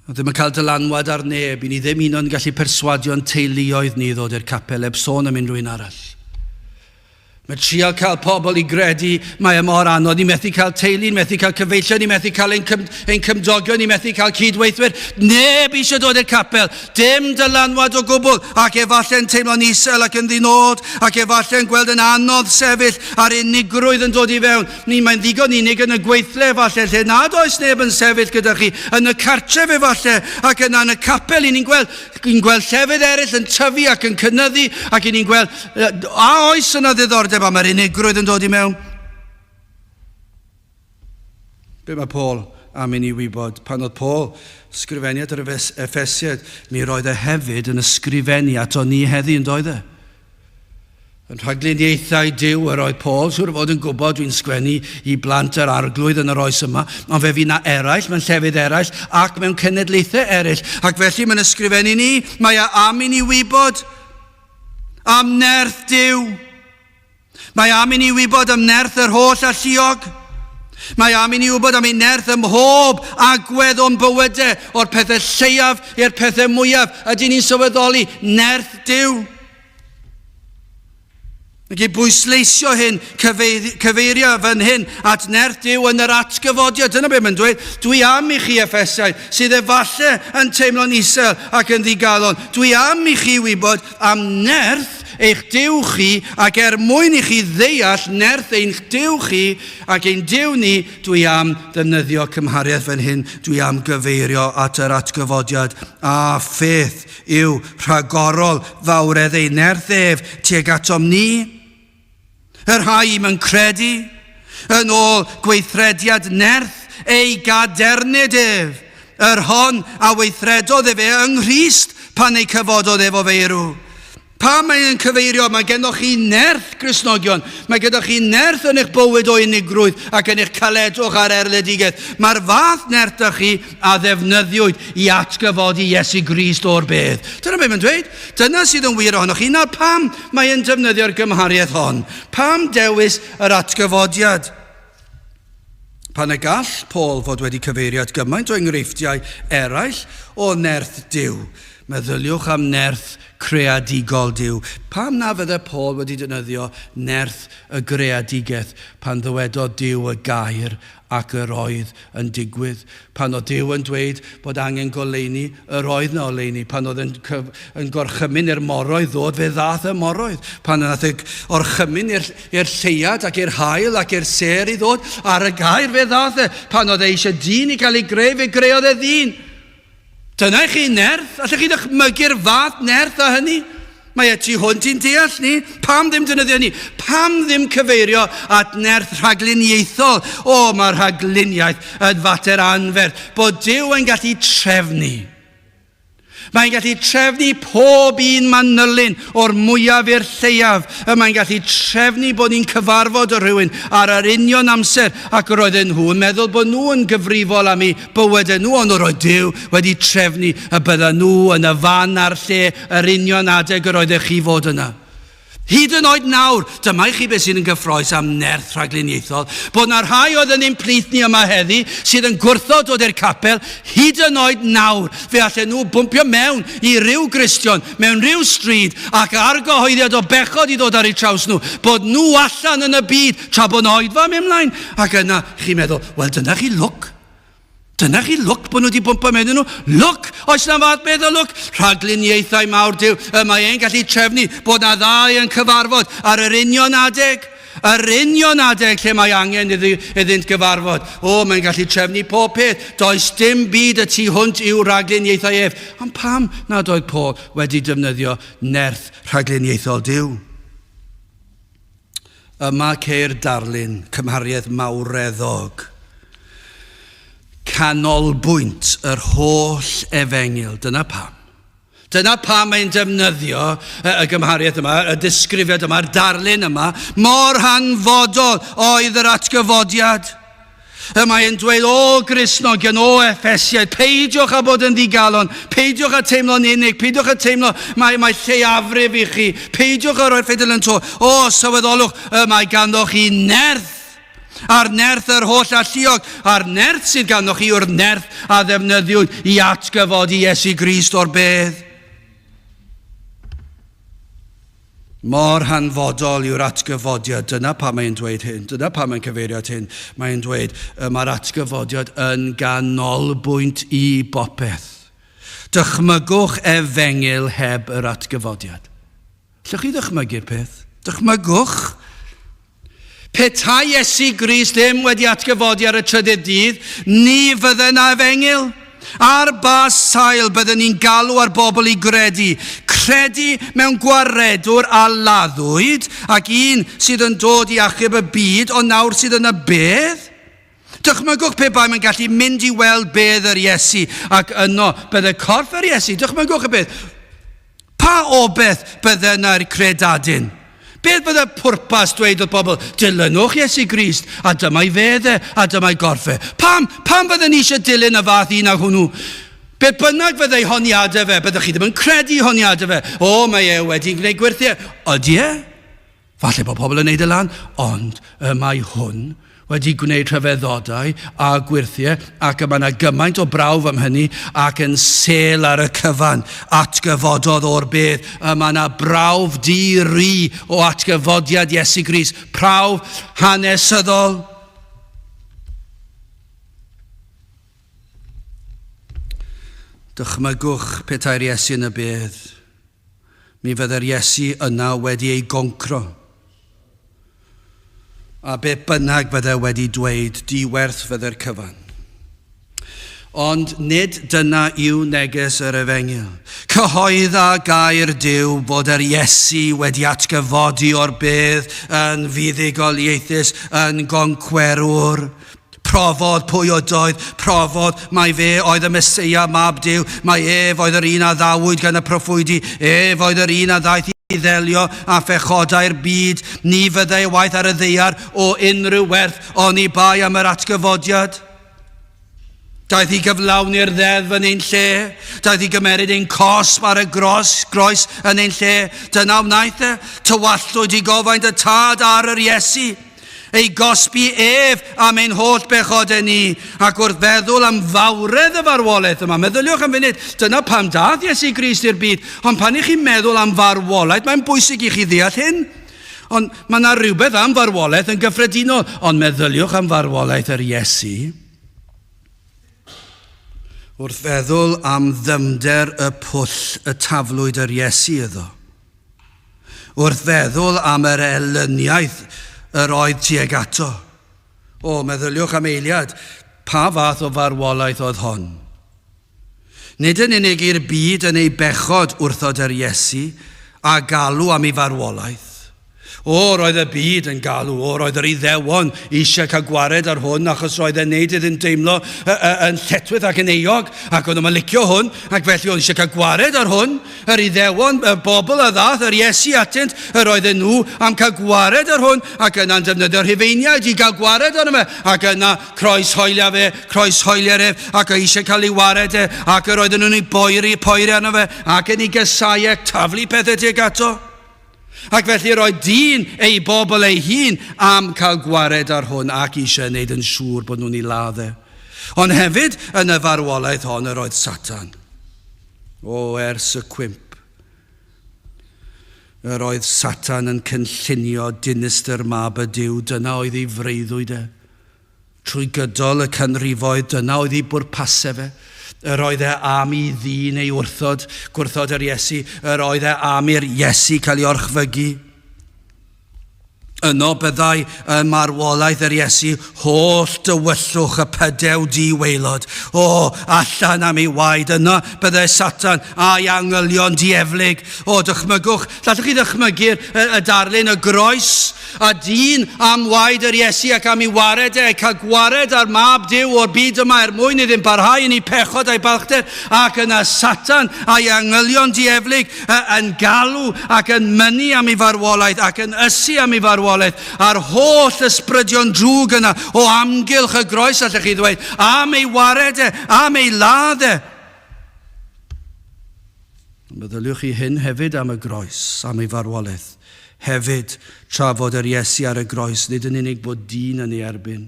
A ddim yn cael dylanwad ar neb. I ni ddim un o'n gallu perswadio'n teuluoedd ni i ddod i'r capel heb sôn am unrhyw un arall. Mae trial cael pobl i gredu mae e mor anodd. Ni methu cael teulu, ni methu cael cyfeillion, ni methu cael ein, cym, ein cymdogion, ni methu cael cydweithwyr. Neb eisiau dod i'r capel. Dim dylanwad o gwbl. Ac efallai'n teimlo'n isel ac yn ddinod, ac efallai'n gweld yn anodd sefyll a'r unigrwydd yn dod i fewn. Ni, mae'n ddigon unig yn y gweithle efallai, lle nad oes neb yn sefyll gyda chi, yn y cartref efallai, ac yna yn y capel, i ni'n gweld Ni'n gweld llefydd eraill yn tyfu ac yn cynyddu, ac i ni'n gweld, a oes yna ddiddordeb am yr unigrwydd yn dod i mewn? Be mae Paul am i ni wybod? Pan oedd Paul sgrifennu at yr Effesiaid, mi roedd e hefyd yn ysgrifennu ato ni heddi, yn doedd e? Yn rhagluniaethau Duw yr oedd Paul, siŵr o fod yn gwybod dwi'n sgwennu i blant yr arglwydd yn yr oes yma, ond fe fu na eraill mewn llefydd eraill ac mewn cenedlaethau eraill. Ac felly mae'n ysgrifennu ni, mae e am i ni wybod am nerth Duw. Mae am i ni wybod am nerth yr holl alluog. Mae am i ni wybod am ei nerth ym mhob agwedd o'n bywydau, o'r pethau lleiaf i'r pethau mwyaf. Ydyn ni'n sylweddoli nerth Duw? Ac i bwysleisio hyn, cyfeirio fan hyn at nerth Duw yn yr atgyfodiad. Dyna beth mae'n dweud. Dwi am i chi, Effesiaid, sydd efallai yn teimlo'n isel ac yn ddigalon. Dwi am i chi wybod am nerth eich Duw chi, ac er mwyn i chi ddeall nerth ein Duw chi ac ein Duw ni, dwi am ddefnyddio cymhariaeth fan hyn. Dwi am gyfeirio at yr atgyfodiad a pheth yw rhagorol fawredd ei nerth ef tuag atom ni, y rhai mae'n credu, yn ôl gweithrediad nerth ei gadernid ef, yr hon a weithredodd efe yng Nghrist pan ei cyfododd ef o feirw. Pam mae e'n cyfeirio, mae gennoch chi nerth, Gristnogion. Mae gyda chi nerth yn eich bywyd o unigrwydd ac yn eich caledwch a'r erledigaeth. Mae'r fath nerth da chi a ddefnyddiwyd i atgyfodi Iesu Grist o'r bedd. Dyna beth mae'n dweud. Dyna sydd yn wir ohonoch chi. Nawr pam mae e'n defnyddio'r gymhariaeth hon? Pam dewis yr atgyfodiad? Pan y gall Paul fod wedi cyfeirio at gymaint o enghreifftiau eraill o nerth Duw. Meddyliwch am nerth creadigol Duw. Pam na fydde Paul wedi defnyddio nerth y greadigaeth pan ddywedodd Duw y gair ac yr oedd yn digwydd? Pan oedd Duw yn dweud bod angen goleuni, yr oedd 'na oleuni. Pan oedd yn, yn gorchymyn i'r moroedd ddod, fe ddaeth y moroedd. Pan nath e orchymyn i'r, i'r lleuad ac i'r haul ac i'r sêr i ddod, ar y gair fe ddaeth e. Pan oedd e eisiau dyn i gael ei greu, fe greodd e ddyn. Dyna i chi nerth. Allech chi ddychmygu'r fath nerth â hynny? Mae e tu hwnt i'n deall ni. Pam ddim defnyddio ni? Pam ddim cyfeirio at nerth rhagluniaethol? O, mae rhagluniaeth yn fater anferth. Bod Duw yn gallu trefnu. Mae'n gallu trefnu pob un manylyn o'r mwyaf i'r lleiaf. Y mae'n gallu trefnu bod ni'n cyfarfod o rhywun ar yr union amser ac roedden nhw yn meddwl bod nhw yn gyfrifol am eu bywydau nhw, ond roedd Duw wedi trefnu y bydden nhw yn y fan a'r lle yr union adeg yr oeddech chi fod yna. Hyd yn oed nawr, dyma i chi beth sydd yn gyffroes am nerth rhagluniaethol, bod na rhai oedd yn ein plith ni yma heddi sydd yn gwrthod dod i'r capel, hyd yn oed nawr, fe allen nhw bwmpio mewn i ryw Gristion mewn rhyw stryd ac argyhoeddiad o bechod i ddod ar eu traws nhw, bod nhw allan yn y byd tra bod 'na oedfa yn mynd mlaen, ac yna chi'n meddwl, wel dyna chi lwc. Dyna chi lwc bod nhw wedi bwmpo mewn nhw. Lwc! Oes na fath beth o lwc? Rhagluniaethau mawr Duw. Y mae e'n gallu trefnu bod na ddau yn cyfarfod ar yr union adeg. Yr union adeg lle mae angen iddynt gyfarfod. O, mae'n gallu trefnu pob peth. Does dim byd y tu hwnt i'w rhagluniaethau ef. Ond pam nad oedd Paul wedi defnyddio nerth rhagluniaethol Duw? Yma ceir darlun cymhariaeth mawreddog. Canolbwynt yr holl efengyl. Dyna pam. Dyna pam mae'n defnyddio y gymhariaeth yma, y disgrifiad yma, yr darlun yma. Mor hanfodol oedd yr atgyfodiad. Y mae e'n dweud, O Gristnogion, o Effesiaid, peidiwch â bod yn ddigalon, peidiwch â teimlo'n unig, peidiwch â teimlo mae, mae lleiafrif i chi, peidiwch â rhoi'r ffidil yn to. O, sylweddolwch, y mae ganddoch chi nerth, a'r nerth yr holl alluog, a'r nerth sydd ganddoch chi yw'r nerth a ddefnyddiwyd i atgyfodi Iesu Grist o'r bedd. Mor hanfodol yw'r atgyfodiad, dyna pam mae'n dweud hyn, dyna pam mae'n cyfeirio at hyn. Mae'n dweud, y mae'r atgyfodiad yn ganolbwynt i bopeth. Dychmygwch efengyl heb yr atgyfodiad. Allwch chi ddychmygu'r peth? Dychmygwch! Petai Iesu Grist ddim wedi atgyfodi ar y trydydd dydd, ni fydde na efengyl. Ar ba sail bydden ni'n galw ar bobl i gredu? Credu mewn gwaredwr a laddwyd, ac un sydd yn dod i achub y byd, ond nawr sydd yn y bedd? Dychmygwch pe baem yn gallu mynd i weld bedd yr Iesu, ac yno bydde corff yr Iesu. Dychmygwch y beth. Pa obeth bydde yna i'r credadun? Beth bydde pwrpas dweud wrth bobl, dilynwch Iesu Grist, a dyma'i fedd e, a dyma'i gorff e? Pam? Pam fydden ni eisiau dilyn y fath un â hwnnw? Be bynnag fyddai honiadau fe, byddech chi ddim yn credu honiadau fe. O, mae e wedi gwneud gwyrthiau. Ydy e? Falle bod pobl yn neud e lan, ond y mae hwn wedi gwneud rhyfeddodau a gwyrthiau, ac y mae yna gymaint o brawf am hynny, ac yn sêl ar y cyfan, atgyfododd o'r bedd. Y mae yna brawf di-ri o atgyfodiad Iesu Grist, prawf hanesyddol. Dychmygwch petai'r Iesu yn y bedd. Mi fydde'r Iesu yna wedi ei goncro. A be bynnag fydde wedi dweud, di-werth fydde'r cyfan. Ond nid dyna yw neges yr efengyl. Cyhoedda gair Duw bod yr Iesu wedi atgyfodi o'r bedd yn fuddugoliaethus, yn goncwerwr. Profodd pwy ydoedd, profodd mai fe oedd y Meseia, Mab Duw, mai ef oedd yr un a addawyd gan y proffwydi, ef oedd yr un a ddaeth i ddelio â phechodau'r byd. Ni fyddai ei waith ar y ddaear o unrhyw werth oni bai am yr atgyfodiad. Daeth i gyflawni'r ddeddf yn ein lle. Daeth i gymeryd ein cosb ar y gros, groes yn ein lle. Dyna wnaeth e. Tywalltwyd i gofaint y Tad ar yr Iesu. Ei gosbi ef am ein holl bechodau ni, ac wrth feddwl am fawredd y farwolaeth yma, meddyliwch am funud, dyna pam dath Iesu Grist i'r byd, ond pan i chi'n meddwl am farwolaeth, mae'n bwysig i chi ddeall hyn. Ond mae yna rhywbeth am farwolaeth yn gyffredinol, ond meddyliwch am farwolaeth yr Iesu. Wrth feddwl am ddyfnder y pwll y taflwyd yr Iesu iddo, Wrth feddwl am yr elyniaeth yr oedd tuag ato. O, meddyliwch am eiliad, pa fath o farwolaeth oedd hon? Nid yn unig i'r byd yn ei bechod wrthod yr Iesu a galw am ei farwolaeth. O, roedd y byd yn galw, o, roedd yr Iddewon eisiau cael gwared ar hwn achos roedd e'n neud iddyn deimlo yn lletchwith ac yn euog, ac o'n nhw'n licio hwn, ac felly o'n eisiau cael gwared ar hwn. Yr Iddewon, y bobl a ddaeth yr Iesu atynt, yr oedden nhw am cael gwared ar hwn, ac yna'n defnyddio'r Rhufeiniaid i gael gwared arno fe, ac yna croeshoelia fe, croeshoelier ef, ac o eisiau cael ei wared e, ac yr oedden nhw'n ei boeri, poeri arno fe, ac yn ei gysau e, taflu pethau tuag ato. Ac felly roedd dyn ei bobl ei hun am cael gwared ar hwn ac eisiau wneud yn siŵr bod nhw'n ei ladd e. Ond hefyd yn y farwolaeth hon yr oedd Satan. O, ers y cwymp, yr oedd Satan yn cynllunio dinistr mab y Duw, dyna oedd ei freuddwyd e. Trwy gydol y canrifoedd dyna oedd ei bwrpasau fe. Yr oedd e am i ddyn ei wrthod, gwrthod yr Iesu. Yr oedd e am i'r Iesu cael ei orchfygu. Yno byddai ym marwolaeth yr Iesu holl dywyllwch y pydew di waelod. O, allan am ei waed. Yno byddai Satan a'i angylion dieflig. O, dychmygwch, allwch chi ddychmygu'r y, y darlun, y groes, a dyn am waed yr Iesu ac am ei wared e, cael gwared ar mab Duw o'r byd yma er mwyn iddyn barhau yn ei pechod a'i balchder, ac yna Satan a'i angylion dieflig yn galw ac yn mynnu am ei farwolaeth ac yn ysu am ei farwolaeth, a'r holl ysbrydion drwg yna o amgylch y groes, allech chi ddweud, am ei wared e, am ei ladd e. Meddyliwch chi hyn hefyd am y groes, am ei farwolaeth. Hefyd, tra fod yr Iesu ar y groes, nid yn unig bod dyn yn ei erbyn,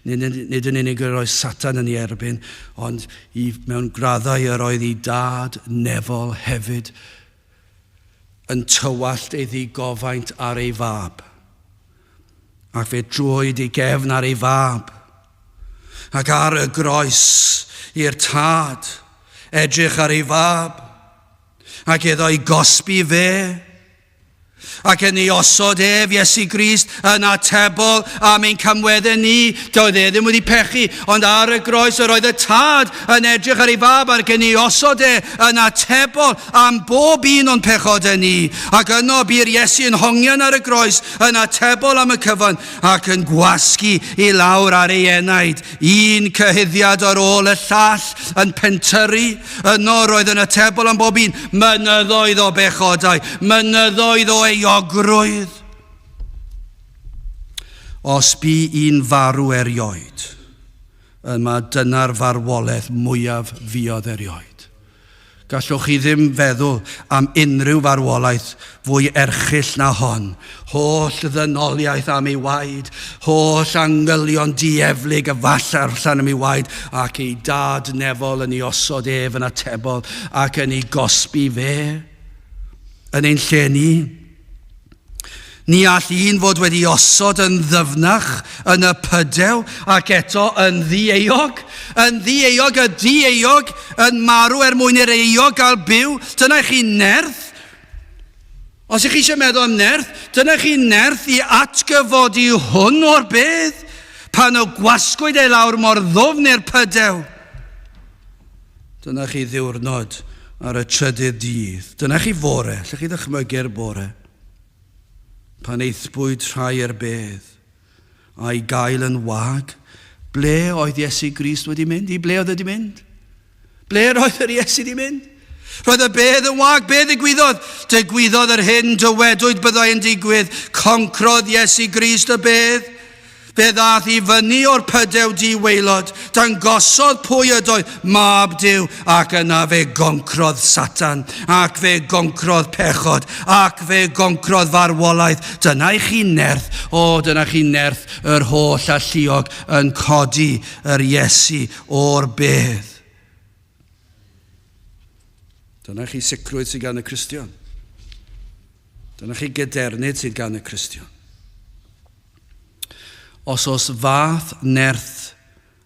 nid, nid yn unig yr oedd Satan yn ei erbyn, ond i, mewn graddau yr oedd ei dad nefol hefyd yn tywallt ei ddigofaint ar ei fab. Ac fe droed ei gefn ar ei fab. Ac ar y groes i'r tad edrych ar ei fab ac iddo ei gosbi fe. Ac yn ei osod ef, Iesu Grist, yn atebol am ein camweddau ni. Doedd e ddim wedi pechu, ond ar y groes yr oedd y Tad yn edrych ar ei fab ac yn ei osod e yn atebol am bob un o'n pechodau ni. Ac yno bu'r Iesu yn hongian ar y groes yn atebol am y cyfan ac yn gwasgu i lawr ar ei enaid, un cyhuddiad ar ôl y llall yn pentyrru. Yno roedd yn atebol am bob un, mynyddoedd o bechodau, mynyddoedd o euogrwydd. Os bu un farw erioed, yma dyna'r farwolaeth mwyaf fuodd erioed. Gallwch chi ddim feddwl am unrhyw farwolaeth fwy erchyll na hon. Holl ddynoliaeth am ei waed, holl angylion dieflig y fall allan am ei waed, ac ei dad nefol yn ei osod ef yn atebol ac yn ei gosbi fe yn ein lle ni. Ni all un fod wedi osod yn ddyfnach yn y pydew ac eto yn ddieuog, yn ddieuog, y dieuog yn marw er mwyn i'r euog gael byw. Dyna i chi nerth. Os ych chi eisiau meddwl am nerth, dyna chi nerth i atgyfodi hwn o'r bedd pan o gwasgwyd ei lawr mor ddwfn i'r pydew. Dyna chi ddiwrnod ar y trydydd dydd. Dyna chi fore, lle chi ddychmygu'r bore. Pan aethpwyd rhai i'r bedd, a'i gael yn wag, ble oedd Iesu Grist wedi mynd? I ble oedd wedi mynd? Ble roedd yr Iesu wedi mynd? Roedd y bedd yn wag, be ddigwyddodd? Digwyddodd yr hyn dywedwyd byddai yn digwydd. Concrodd Iesu Grist y bedd. Fe ddaeth i fyny o'r pydew di-waelod, dangosodd pwy ydoedd Mab Duw, ac yna fe goncrodd Satan, ac fe goncrodd pechod, ac fe goncrodd farwolaeth. Dyna i chi nerth, o, dyna chi nerth yr holl alluog yn codi yr Iesu o'r bedd. Dyna chi sicrwydd sydd gan y Cristion. Dyna chi gadernid sydd gan y Cristion. Os oes fath nerth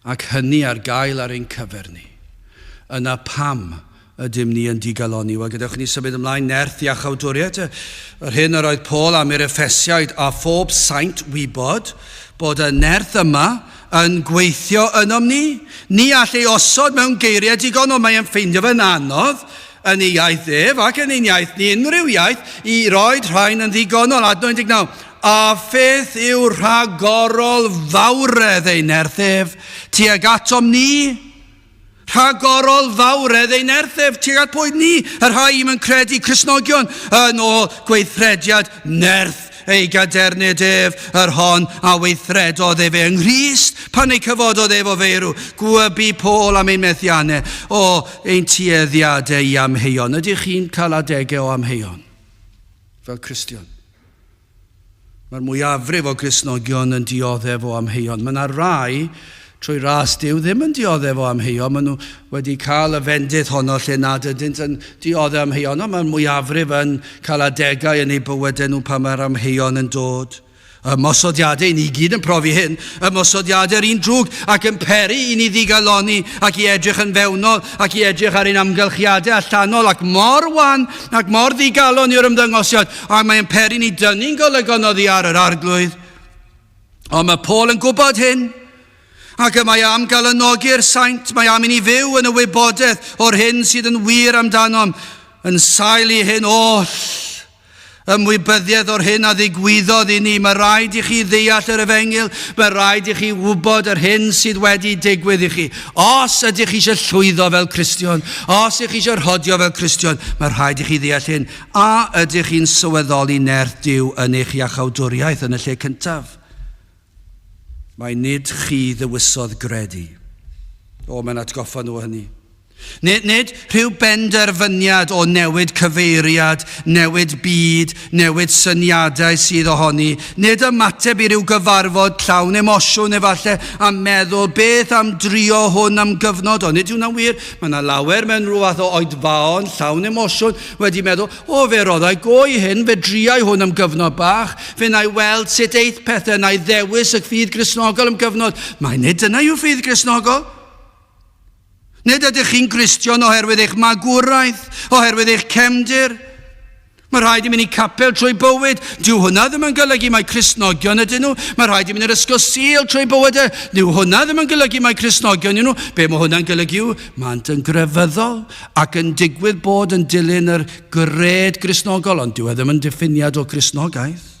ac hynny ar gael ar ein cyfer ni, yna pam ydym ni yn digalonni? Wel, gadewch ni symud ymlaen, nerth iachawdwriaeth, yr hyn yr oedd Paul am i'r Effesiaid a phob saint wybod bod y nerth yma yn gweithio ynom ni. Ni all ei osod mewn geiriau digonol, mae e'n ffeindio fe'n anodd yn ei iaith ef ac yn ein iaith ni, unrhyw iaith, i roed rhain yn ddigonol. Adnod 19. A pheth yw rhagorol fawredd ei nerth ef tuag atom ni? Rhagorol fawredd ei nerth ef tuag at pwy ni? Y rhai i'm yn credu, Cristnogion, yn ôl gweithrediad nerth ei gadernid ef, yr hon a weithredodd efe yng Nghrist pan ei cyfododd ef o feirw. Gwybu Paul am ein methiannau, o ein tueddiadau i amheuon. Ydych chi'n cael adegau o amheuon fel Cristion? Mae'r mwyafrif o Gristnogion yn dioddef o amheuon. Mae yna rai, trwy ras Duw, ddim yn dioddef o amheuon. Maen nhw wedi cael y fendith honno lle nad ydynt yn dioddef amheuon. Ond mae'r mwyafrif yn cael adegau yn eu bywydau nhw pan mae'r amheuon yn dod. Ymosodiadau, ni gyd yn profi hyn, ymosodiadau'r un drwg ac yn peri i ni ddigalonni ac i edrych yn fewnol ac i edrych ar ein amgylchiadau allanol ac mor wan ac mor ddigalon yw'r ymddangosiad ac mae'n peri ni dynnu'n golygon oddi ar yr arglwydd. Ond mae Paul yn gwybod hyn. Ac y mae am galonogi'r saint, mae am i ni fyw yn y wybodaeth o'r hyn sydd yn wir amdanom, yn sail i hyn oll. Ymwybyddiaeth o'r hyn a ddigwyddodd i ni. Mae rhaid i chi ddeall yr efengyl, mae rhaid i chi wybod yr hyn sydd wedi digwydd i chi. Os ydych chi eisiau llwyddo fel Cristion, os ydych chi eisiau rhodio fel Cristion, mae rhaid i chi ddeall hyn. A ydych chi'n sylweddoli nerth Duw yn eich iachawdwriaeth yn y lle cyntaf? Mae nid chi ddewisodd gredu. O, mae'n atgoffa nhw o hynny. Nid, nid rhyw benderfyniad o newid cyfeiriad, newid byd, newid syniadau sydd ohoni. Nid ymateb i ryw gyfarfod llawn emosiwn efallai a meddwl beth am drio hwn am gyfnod, ond nid yw'n wir. Mae yna lawer mewn rhyw fath o oedfaon llawn emosiwn wedi meddwl, o fe roddai go i hyn, fe driai hwn am gyfnod bach, fe na i weld sut eith pethau, na i ddewis y ffydd Gristnogol am gyfnod. Mae nid dyna yw ffydd Gristnogol. Nid ydych chi'n Gristion oherwydd eich magwraeth, oherwydd eich cefndir. Mae rhaid i mynd i capel trwy bywyd. Dyw hwnna ddim yn golygu mai Cristnogion ydyn nhw. Mae rhaid i mynd i'r ysgol Sul trwy bywyd. E. Dyw hwnna ddim yn golygu mai Cristnogion ydyn nhw. Be mae hwnna'n golygu yw, maent yn grefyddol ac yn digwydd bod yn dilyn yr gred Gristnogol, ond dyw e ddim yn diffiniad o Gristnogaeth.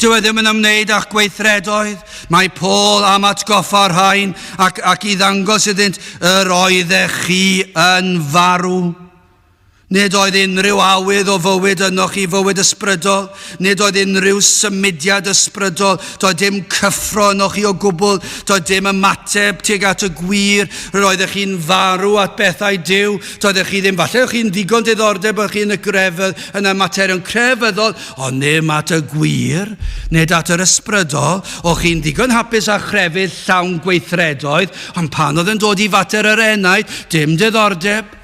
Dyw e ddim yn ymwneud â'ch gweithredoedd. Mae Paul am atgoffa'r rhain ac, ac i ddangos iddynt yr oeddech chi yn farw. Nid oedd unrhyw awydd o fywyd ynoch chi, fywyd ysbrydol. Nid oedd unrhyw symudiad ysbrydol. Doedd dim cyffro ynoch chi o gwbl. Doedd dim ymateb tuag at y gwir. Roeddech chi'n farw at bethau Duw. Doeddech chi ddim, falle o'ch chi'n ddigon diddordeb o'ch chi yn y grefydd, yn y materion crefyddol, Ond ddim at y gwir, nid at yr ysbrydol. O'ch chi'n ddigon hapus â chrefydd llawn gweithredoedd, ond pan oedd yn dod i fater yr enaid, dim diddordeb.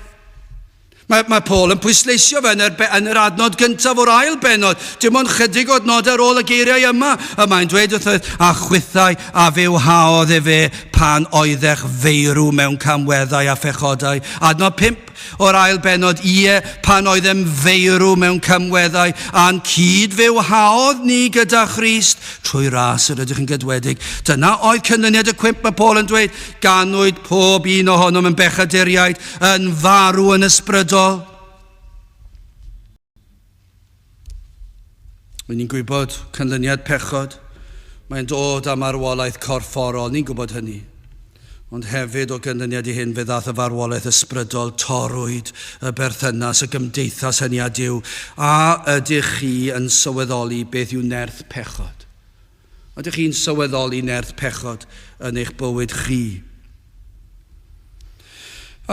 Mae, mae Paul yn pwysleisio fe yn yr, yn yr adnod gyntaf o'r ail bennod, dim ond chydig o adnodau ar ôl y geiriau yma, y mae'n dweud wrthoedd, a chwithau a fywhaodd efe pan oeddech feirw mewn camweddau a phechodau. Adnod 5, O'r ail bennod, ie, pan oeddem feirw mewn camweddau, a'n cyd-fywhaodd ni gyda Christ, trwy ras yr ydych yn gydwedig. Dyna oedd canlyniad y cwymp, mae Paul yn dweud, ganwyd pob un ohonom yn bechaduriaid, yn farw yn ysbrydol. Mae ni'n gwybod canlyniad pechod. Mae'n dod â marwolaeth corfforol, ni'n gwybod hynny. Ond hefyd o ganlyniad i hyn fe ddaeth y farwolaeth ysbrydol, torrwyd y berthynas, y gymdeithas hynny â Duw. A ydych chi yn sylweddoli beth yw nerth pechod? Ydych chi'n sylweddoli nerth pechod yn eich bywyd chi?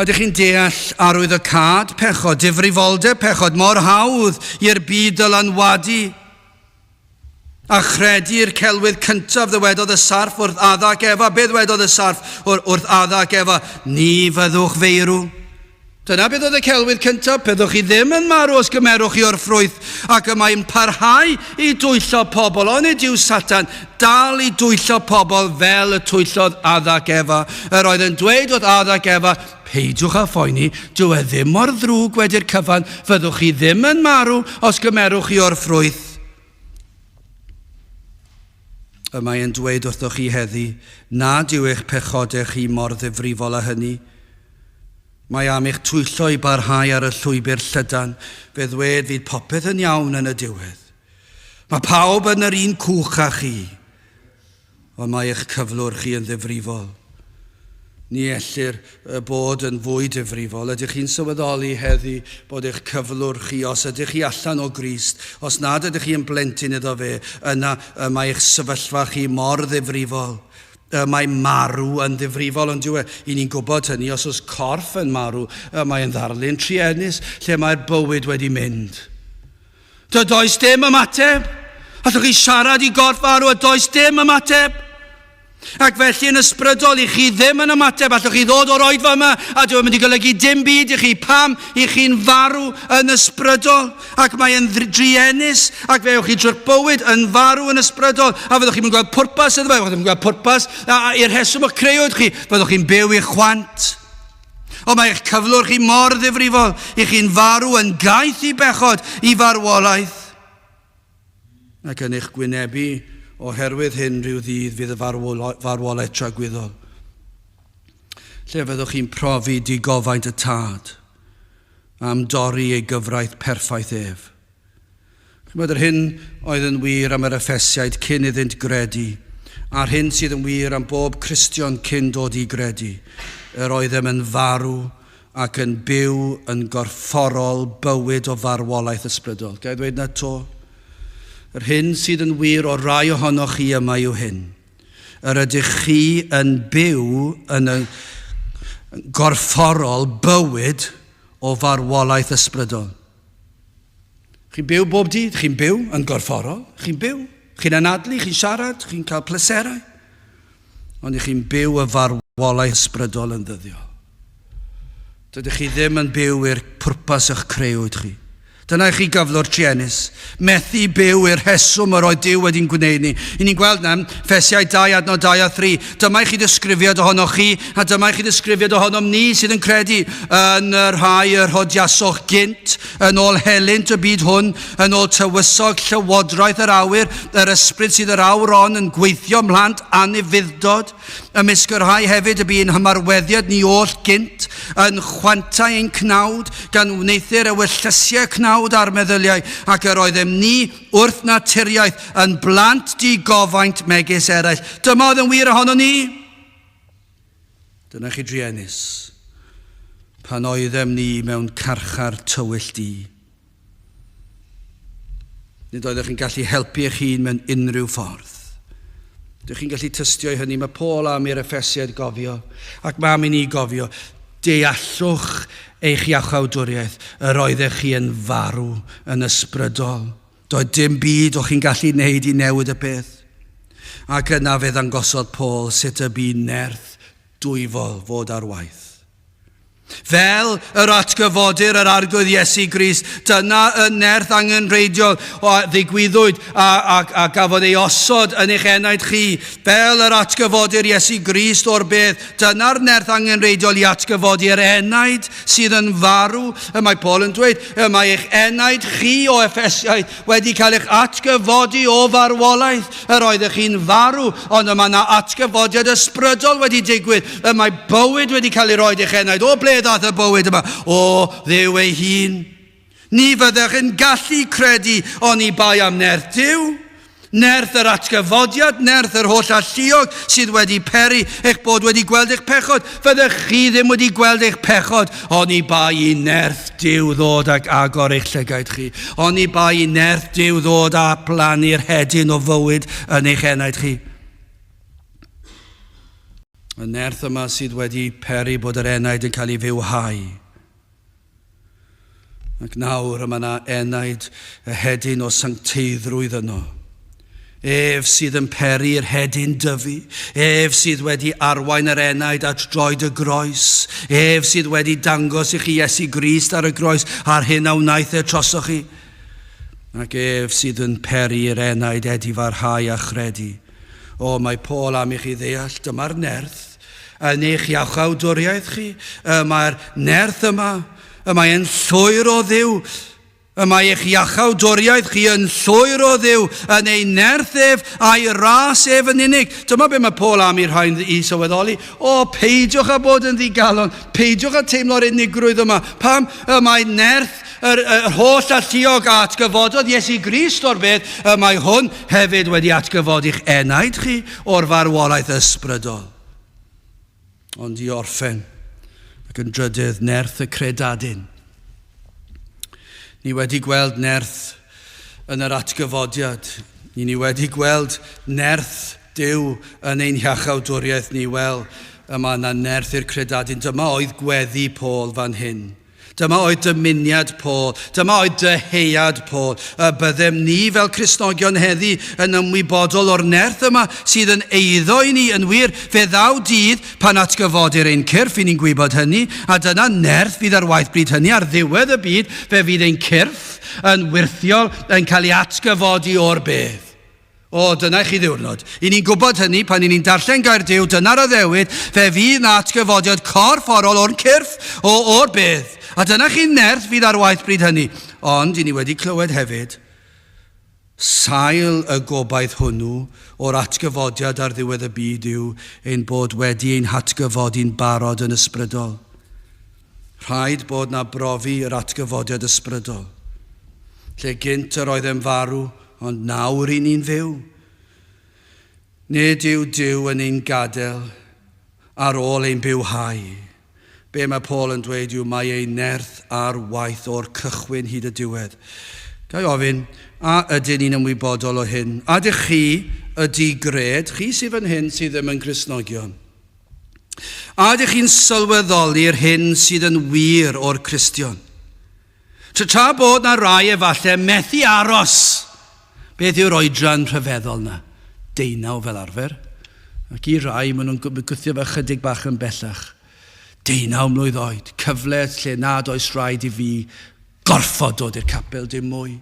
Ydych chi'n deall arwyddocâd pechod, difrifoldeb pechod, mor hawdd i'r byd dylanwadu a chredu'r celwydd cyntaf ddywedodd y sarff wrth Adda ac Efa. Be ddwedodd y sarff wrth Adda ac Efa? Ni fyddwch feirw. Dyna beth oedd y celwydd cyntaf, byddwch chi ddim yn marw os gymerwch chi o'r ffrwyth, ac y mae'n parhau i dwyllo pobl, onid yw Satan dal i dwyllo pobl fel y twyllodd Adda ac Efa. Yr oedd yn dweud wrth Adda ac Efa, peidiwch â phoeni, dyw e ddim mor ddrwg wedi'r cyfan, fyddwch chi ddim yn marw os gymerwch chi o'r ffrwyth. Y mae e'n dweud wrthoch chi heddi nad yw eich pechodau chi mor ddifrifol â hynny. Mae am eich twyllo i barhau ar y llwybr llydan, fe ddwed fydd popeth yn iawn yn y diwedd. Mae pawb yn yr un cwch â chi, ond mae eich cyflwr chi yn ddifrifol. Ni ellir bod yn fwy difrifol. Ydych chi'n sylweddoli heddi bod eich cyflwr chi, os ydych chi allan o Grist, os nad ydych chi yn blentyn iddo fe, yna y mae eich sefyllfa chi mor ddifrifol. Y mae marw yn ddifrifol, ond dyw e? I ni'n gwybod hynny, os oes corff yn marw, y mae yn ddarlun truenus lle mae'r bywyd wedi mynd. Does dim ymateb. Allwch chi siarad i gorff farw a does dim ymateb. Ac felly yn ysbrydol i chi ddim yn ymateb, allwch chi ddod o'r oedfa yma a dyw e'n mynd i golygu dim byd i chi. Pam i chi'n farw yn ysbrydol? Ac mae e'n druenus ac fe ewch chi drwy'ch bywyd yn farw yn ysbrydol a fyddwch chi'n gweld pwrpas iddo fe, fyddwch chi'n gweld pwrpas i'r rheswm o'ch creuwyd chi, fyddwch chi'n byw i'ch chwant. Ond mae eich cyflwr chi mor ddifrifol, i chi'n farw yn gaeth i bechod, i farwolaeth. Ac yn eich gwynebu oherwydd hyn rhyw ddydd fydd y farwolaeth tragwyddol, lle fyddwch chi'n profi digofaint y Tad am dorri ei gyfraith perffaith ef. Chymod, yr hyn oedd yn wir am yr Effesiaid cyn iddynt gredu, a'r hyn sydd yn wir am bob Cristion cyn dod i gredu, yr oeddem yn farw ac yn byw yn gorfforol bywyd o farwolaeth ysbrydol. Ga i ddweud 'na 'to? Yr hyn sydd yn wir o rai ohonoch chi yma yw hyn. Yr ydych chi yn byw yn y gorfforol bywyd o farwolaeth ysbrydol. Chi'n byw bob dydd, chi'n byw yn gorfforol, chi'n byw, chi'n anadlu, chi'n siarad, chi'n cael pleserau. Ond i chi'n byw y farwolaeth ysbrydol yn ddyddiol. Dydych chi ddim yn byw i'r pwrpas y'ch creuwyd chi. Dyna i chi gyflwr truenus. Methu byw i'r rheswm yr oedd Duw wedi'n gwneud ni. I ni'n gweld na, Ffesiau 2 adnod 2 a 3. Dyma i chi ddisgrifiad ohonoch chi, a dyma i chi ddisgrifiad ohonom ni sydd yn credu yn y rhai yr hodiasoch gynt, yn ôl helynt y byd hwn, yn ôl tywysog llywodraeth yr awyr, yr ysbryd sydd yr awr on yn gweithio mhlant anufudd-dod, ymysg y rhai hefyd y bu ein hymarweddiad ni oll gynt, yn chwantau ein cnawd, gan wneuthur ewyllysiau cnawd a'r meddyliau, ac yr oeddem ni wrth naturiaeth yn blant digofaint megis eraill. Dyma oedd yn wir ohonon ni. Dyna chi druenus, pan oeddem ni mewn carchar tywyll du. Nid oeddech chi'n gallu helpu eich hun mewn unrhyw ffordd. Dych chi'n gallu tystio i hynny. Mae Paul am i'r Effesiaid gofio, ac mae am i ni gofio. Deallwch eich iachawdwriaeth, yr oeddech chi yn farw yn ysbrydol. Doedd dim byd o'ch chi'n gallu wneud i newid y peth. Ac yna fe ddangosodd Paul sut y bu nerth dwyfol fod ar waith. Fel yr atgyfodir yr Arglwydd Iesu Grist, dyna y nerth angenrheidiol a ddigwyddwyd a, a, a gafodd ei osod yn eich enaid chi. Fel yr atgyfodir Iesu Grist o'r bedd, dyna'r nerth angenrheidiol i atgyfodi yr enaid sydd yn farw. Y mae Paul yn dweud, y mae eich enaid chi o Effesiaid wedi cael eich atgyfodi o farwolaeth. Yr oeddech chi'n farw, ond y mae yna atgyfodiad ysbrydol wedi digwydd. Y mae bywyd wedi cael ei roed i'ch enaid. O ble ddaeth y bywyd yma? O Dduw ei hun. Ni fyddech yn gallu credu oni bai am nerth Duw. Nerth yr atgyfodiad, nerth yr holl alluog sydd wedi peri eich bod wedi gweld eich pechod. Fyddech chi ddim wedi gweld eich pechod oni bai i nerth Duw ddod ac agor eich llygaid chi. Oni bai i nerth Duw ddod a plannu'r hedyn o fywyd yn eich enaid chi. Y nerth yma sydd wedi peri bod yr enaid yn cael ei fywhau. Ac nawr y mae yna enaid y hedyn o sancteiddrwydd yno. Ef sydd yn peri i'r hedyn dyfu. Ef sydd wedi arwain yr enaid at droed y groes. Ef sydd wedi dangos i chi Iesu Grist ar y groes a'r hyn a wnaeth e trosoch chi. Ac ef sydd yn peri i'r enaid edifarhau a chredu. O, mae Paul am i chi ddeall, dyma'r nerth yn eich iachawdwriaeth chi. Y mae'r nerth yma, y mae e'n llwyr o Dduw. Y mae eich iachawdwriaeth chi yn llwyr o Dduw, yn ei nerth ef a'i ras ef yn unig. Dyma be mae Paul am i'r rhain i sylweddoli. O, peidiwch â bod yn ddigalon, peidiwch â teimlo'r unigrwydd yma. Pam? Y mae nerth yr, yr holl alluog a atgyfododd Iesu Grist o'r bedd, y mae hwn hefyd wedi atgyfodi'ch enaid chi o'r farwolaeth ysbrydol. Ond i orffen, ac yn drydydd, nerth y credadun. Ni wedi gweld nerth yn yr atgyfodiad. Ni ni wedi gweld nerth Duw yn ein hiachawdwriaeth ni. Wel, y mae yna nerth i'r credadun. Dyma oedd gweddi Paul fan hyn. Dyma oedd dymuniad Paul, dyma oedd dyheuad Paul, y byddem ni fel Cristnogion heddi yn ymwybodol o'r nerth yma sydd yn eiddo i ni. Yn wir, fe ddaw dydd pan atgyfodir ein cyrff, i ni'n gwybod hynny, a dyna nerth fydd ar waith bryd hynny, ar ddiwedd y byd, fe fydd ein cyrff yn wyrthiol yn cael ei atgyfodi o'r bedd. O, dyna i chi ddiwrnod. I ni'n gwybod hynny pan i ni'n darllen gair Duw, dyna'r addewid, fe fydd na atgyfodiad corfforol o'r cyrff, o, o'r bedd. A dyna chi nerth fydd ar waith bryd hynny. Ond, i ni wedi clywed hefyd, sail y gobaith hwnnw o'r atgyfodiad ar ddiwedd y byd yw ein bod wedi ein hatgyfodi'n barod yn ysbrydol. Rhaid bod na brofi yr atgyfodiad ysbrydol. Lle gynt yr oeddem farw, Ond nawr i ni'n fyw. Nid yw Duw yn ein gadael ar ôl ein bywhau. Be mae Paul yn dweud yw mae ei nerth ar waith o'r cychwyn hyd y diwedd. Ga i ofyn, a ydyn ni'n ymwybodol o hyn? A ydych chi y di-gred, chi sydd fan hyn sydd ddim yn Gristnogion? A ydych chi'n sylweddoli'r hyn sydd yn wir o'r Cristion? Tra tra bod 'na rai efalle methu aros! Beth yw'r oedran rhyfeddol 'na? Deunaw fel arfer. Ac i rai, maen nhw'n gwthio fe chydig bach yn bellach. Deunaw mlwydd oed, cyfle lle nad oes rhaid i fi gorfod dod i'r capel dim mwy.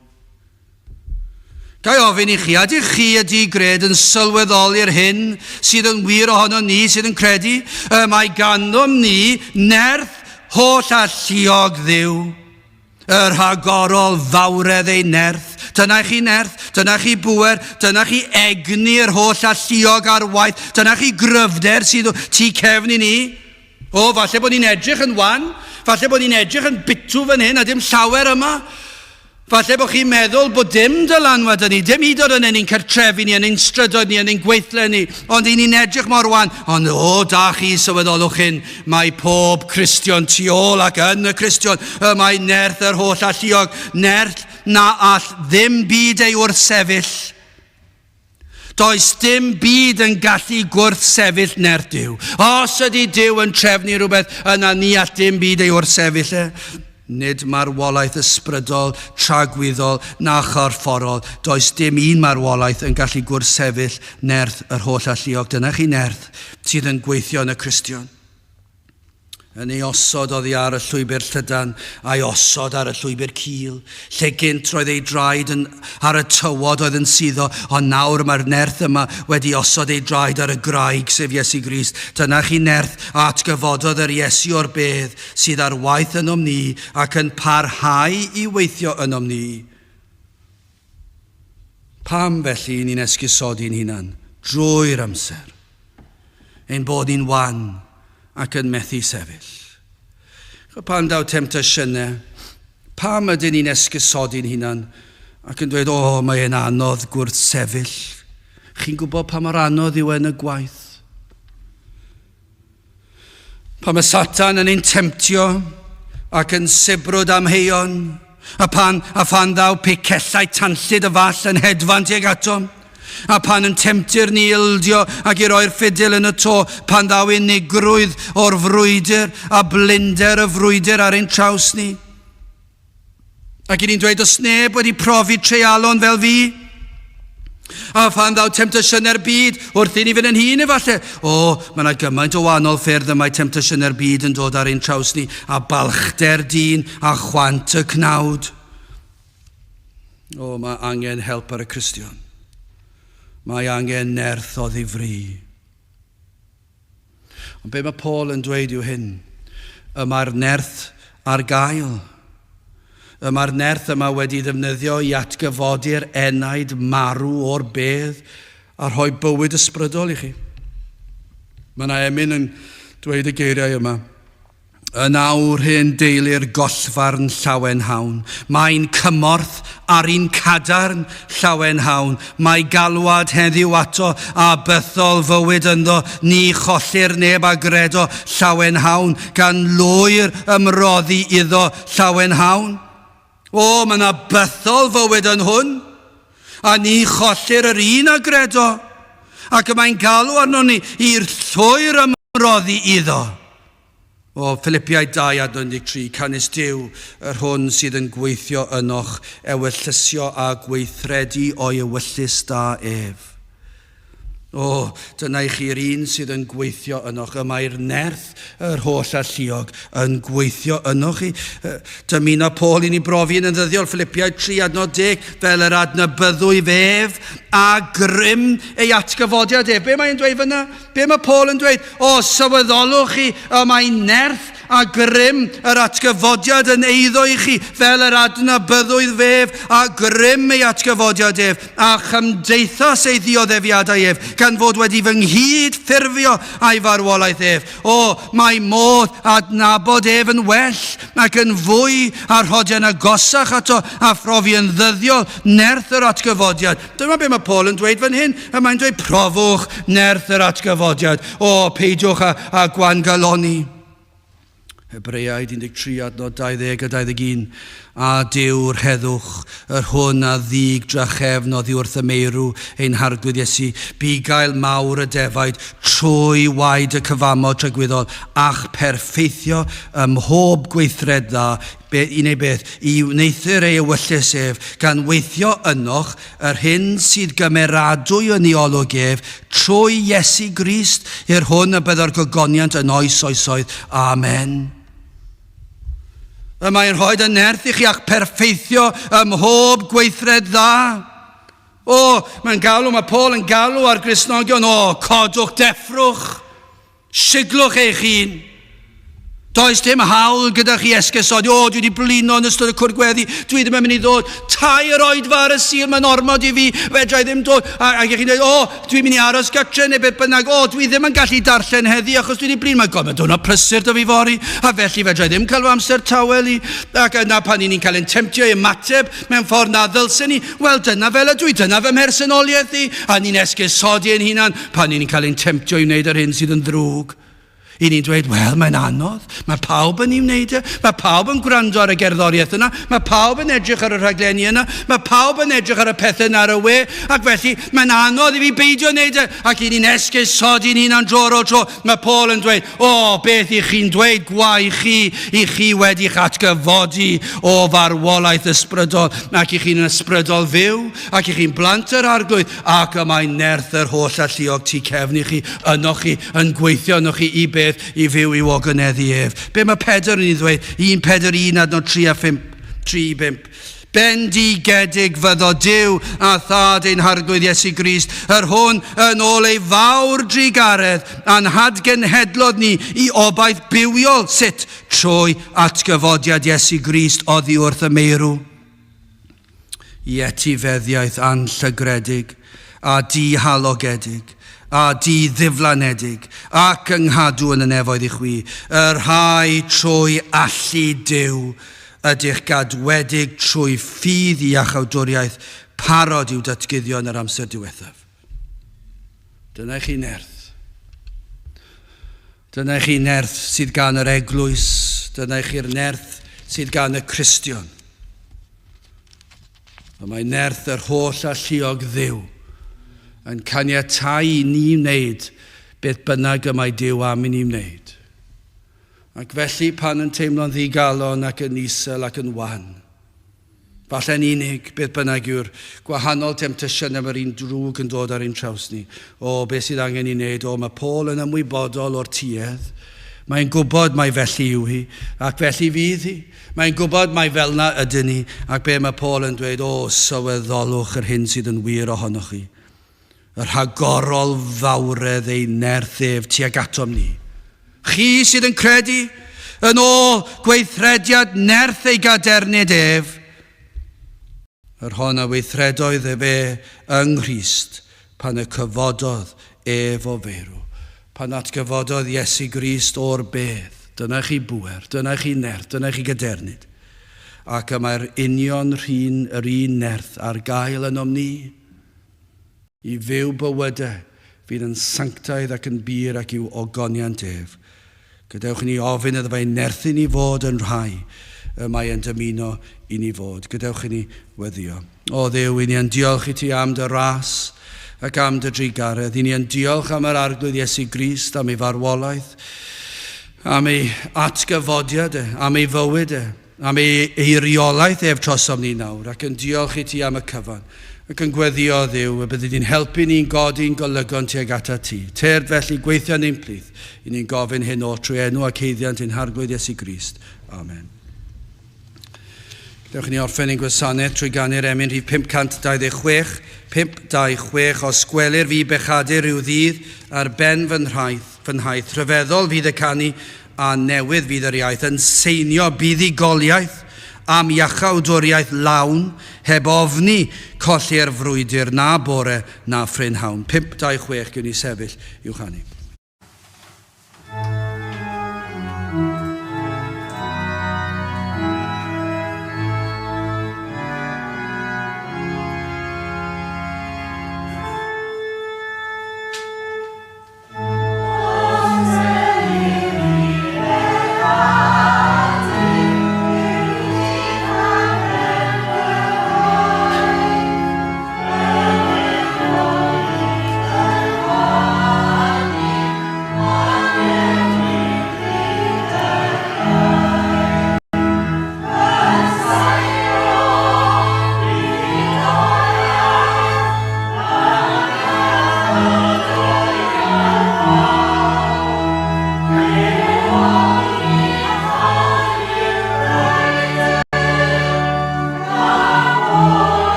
Ga i ofyn i chi, a ydych chi y di-gred yn sylweddoli'r hyn sydd yn wir ohono ni sydd yn credu? Y mae ganddom ni nerth holl alluog Dduw, y rhagorol fawredd ei nerth. Dyna chi nerth, dyna chi bŵer, dyna chi egni'r holl alluog ar waith, dyna chi gryfder sydd tu cefn i ni. O, falle bod ni'n edrych yn wan, falle bod ni'n edrych yn bitw fan hyn a dim llawer yma. Falle bod chi'n meddwl bod dim dylanwad yn ni, dim hyd oed yn ein cartrefi ni, yn ein strydoedd ni, yn ein gweithle ni, ond i ni'n edrych mor wan. Ond o, da chi, sylweddolwch hyn, mae pob Cristion tu ôl ac yn y Cristion, y mae nerth yr holl alluog, nerth na all ddim byd ei wrthsefyll. Does dim byd yn gallu gwrthsefyll nerth Duw. Os ydy Duw yn trefnu rhywbeth, yna ni all dim byd ei wrthsefyll e. Nid marwolaeth ysbrydol, tragwyddol na chorfforol. Does dim un marwolaeth yn gallu gwrthsefyll nerth yr holl alluog. Dyna chi nerth sydd yn gweithio yn y Cristion. Yn ei osod oddi ar y llwybr llydan, a'i osod ar y llwybr cul, lle gynt roedd ei draed yn, ar y tywod oedd yn suddo, ond nawr mae'r nerth yma wedi osod ei draed ar y graig, sef Iesu Grist. Dyna chi nerth a atgyfododd yr Iesu o'r bedd, sydd ar waith ynom ni ac yn parhau i weithio ynom ni. Pam felly ni'n esgusodi'n hunan drwy'r amser? Ein bod ni'n wan ac yn methu sefyll. Pan daw temtasiynau, pam ydyn ni'n esgusodi'n hunan ac yn dweud, o, oh, mae e'n anodd gwrthsefyll. Chi'n gwybod pa mor anodd yw e yn y gwaith? Pan mae Satan yn ein temtio ac yn sibrwd amheuon, a pan, a phan ddaw picellau tanllyd y fall yn hedfan tuag atom, a pan yn temtir ni ildio ac i roi'r ffidil yn y to, pan ddaw unigrwydd o'r frwydr a blinder y frwydr ar ein traws ni. Ac i ni'n dweud, os neb wedi profi treialon fel fi, a phan ddaw temtasiynau'r byd, wrth i ni fynd yn hun efallai, o, mae yna gymaint o wahanol ffyrdd y mae temtasiynau'r byd yn dod ar ein traws ni, a balchder dyn, a chwant y cnawd. O, mae angen help ar y Cristion. Mae angen nerth o ddifri. Ond be mae Paul yn dweud yw hyn. Y mae'r nerth ar gael. Y mae'r nerth yma wedi ddefnyddio i atgyfodi'r enaid marw o'r bedd a rhoi bywyd ysbrydol i chi. Mae yna emyn yn dweud y geiriau yma. Yn awr hen deulu'r gollfarn llawenhawn, Mae'n cymorth ar un cadarn llawenhawn, Mae galwad heddiw ato a bythol fywyd ynddo, Ni chollir neb a gredo llawenhawn, Gan lwyr ymroddi iddo llawenhawn. O, mae yna bythol fywyd yn hwn, a ni chollir yr un a gredo, ac y mae'n galw arnon ni i'r llwyr ymroddi iddo. O Philipiaid 2 adnod 13, canys Duw, yr hwn sydd yn gweithio ynoch, ewyllysio a gweithredu o'i ewyllys da ef. O, dyna i chi'r un sydd yn gweithio ynoch. Y mae'r nerth yr holl alluog yn gweithio ynoch chi. Dymuna Paul i ni brofi yn ddyddiol, Philipiaid 3 adnod 10, fel yr adnabyddwy fef a grym ei atgyfodiad ef. Be mae'n dweud fyna? Be mae Paul yn dweud? O, sylweddolwch chi, y mae nerth a grym yr atgyfodiad yn eiddo i chi, fel yr adnabyddwyd fef a grym ei atgyfodiad ef, a chymdeithas ei ddioddefiadau ef, gan fod wedi fy nghyd ffurfio a'i farwolaeth ef. O, mae modd adnabod ef yn well ac yn fwy a rhodian agosach ato a phrofi yn ddyddiol nerth yr atgyfodiad. Dyma be mae Paul yn dweud fan hyn. Y mae'n dweud, profwch nerth yr atgyfodiad. O, peidiwch â, â gwangaloni. Hebreaid 13 adnod 20 a 21. A Duw'r heddwch, yr hwn a ddig drachefn oddi wrth y meirw ein harglwydd Iesu, bugail mawr y defaid, trwy waed y cyfamod tragwyddol, a'ch perffeithio ym mhob gweithred dda, be, i wneud beth? I wneuthur ei ewyllys ef, gan weithio ynoch yr hyn sydd gymeradwy yn ei olwg ef, trwy Iesu Grist, i'r hwn y byddo'r gogoniant yn oes oesoedd. Amen. Y mae'n rhoi y nerth i chi a'ch perffeithio ym mhob gweithred dda. O, mae'n galw, mae Paul yn galw ar Gristnogion, o, codwch, deffrwch. Siglwch eich hun. Does dim hawl gyda chi esgusodi, o, dwi wedi blino yn ystod y cwrdd gweddi, dwi ddim yn mynd i ddod. Tair oedfa ar y Sul, mae'n ormod i fi, fedra i ddim dod. A, ac chi'n dweud, o, dwi'n mynd i aros gytre neu beth bynnag, o, dwi ddim yn gallu darllen heddi achos dwi wedi blin. Mae god, mae diwrnod prysur da fi fory, a felly fedra i ddim cael fy amser tawel i. Ac yna pan ni'n cael ein temtio i ymateb mewn ffordd na ddylsen ni, wel, dyna fel ydw i, dyna fy mhersonoliaeth i. A ni'n esgusodi ein hunan, Pan ni'n cael ein temtio i wneud yr hyn sydd yn ddrwg, i ni'n dweud, wel, mae'n anodd, mae pawb yn ei wneud e, mae pawb yn gwrando ar y gerddoriaeth yna, mae pawb yn edrych ar y rhaglenni yna, mae pawb yn edrych ar y pethau yna ar y we, ac felly mae'n anodd i fi beidio wneud e, ac i ni'n esgusodi'n hunan dro ar ôl tro. Mae Paul yn dweud, o, beth i chi'n dweud, gwae chi, i chi wedi'ch atgyfodi o farwolaeth ysbrydol, ac i chi'n ysbrydol fyw, ac i chi'n blant yr Arglwydd, Ac y mae nerth yr holl alluog tu cefn i chi, ynoch chi, yn gweithio ynoch chi i beth, i fyw i'w ogoneddu ef. Be mae Pedr yn ei ddweud? 1 Pedr 1 adnod 3 a 5, 3 i 5. Bendigedig fyddo Duw a Thad ein Harglwydd Iesu Grist, yr hwn yn ôl ei fawr drugaredd a'n hadgenhedlodd ni i obaith bywiol, sut? Trwy atgyfodiad Iesu Grist oddi wrth y meirw. I etifeddiaeth anllygredig a dihalogedig a di-ddiflanedig ac yng nghadw yn y nefoedd i chwi, y rhai trwy allu Duw ydych gadwedig trwy ffydd i iachawdwriaeth parod i'w datguddio yn yr amser diwethaf. Dyna i chi nerth. Dyna i chi nerth sydd gan yr eglwys, dyna i chi'r nerth sydd gan y Cristion. Y mae nerth yr holl alluog Dduw yn caniatáu i ni wneud beth bynnag y mae Duw am i ni wneud. Ac felly pan yn teimlo'n ddigalon ac yn isel ac yn wan, falle'n unig, beth bynnag yw'r gwahanol temtasiynau mae'r un drwg yn dod ar ein traws ni. O, beth sydd angen i wneud? O, mae Paul yn ymwybodol o'r tuedd. Mae'n gwybod mai felly yw hi, ac felly fydd hi. Mae'n gwybod mai fel 'na ydyn ni, ac be mae Paul yn dweud, O, sylweddolwch yr hyn sydd yn wir ohonoch chi, y rhagorol fawredd ei nerth ef tuag atom ni. Chi sydd yn credu, yn ôl gweithrediad nerth ei gadernid ef, yr hon a weithredoedd efe yng Nghrist pan y cyfododd ef o feirw, pan atgyfododd Iesu Grist o'r bedd. Dyna chi bŵer, dyna chi nerth, dyna chi gadernid. Ac y mae'r union rhin yr un nerth ar gael ynom ni i fyw bywydau fydd yn sanctaidd ac yn bur ac i'w ogoniant ef. Gadewch i ni ofyn iddo fe ein nerthu ni fod yn rhai y mae e'n dymuno i ni fod. Gadewch i ni weddïo. O Dduw, i ni yn diolch i ti am dy ras ac am dy drugaredd. I ni yn diolch am yr Arglwydd Iesu Grist, am ei farwolaeth. am ei atgyfodiad e, am ei fywyd e, am ei eiriolaeth ef trosom ni nawr, ac yn diolch i ti am y cyfan, ac yn gweddio Dduw y byddi di'n helpu ni'n godi'n golygon tuag atat ti. Tyrd felly gweithio yn ein plith, i ni'n gofyn hyn oll trwy enw ac haeddiant ein Harglwydd Iesu Grist. Amen. Dewch i ni orffen ein gwasanaeth trwy ganu'r emyn rhif 526, 526, os gwelir fi bechadur rhyw ddydd ar ben fy nhraeth, fy nhaith, rhyfeddol fydd y canu a newydd fydd yr iaith, yn seinio buddugoliaeth am iachawdwriaeth lawn, heb ofni colli'r frwydr na bore na phrynhawn. 526, gewn ni sefyll i'w chanu.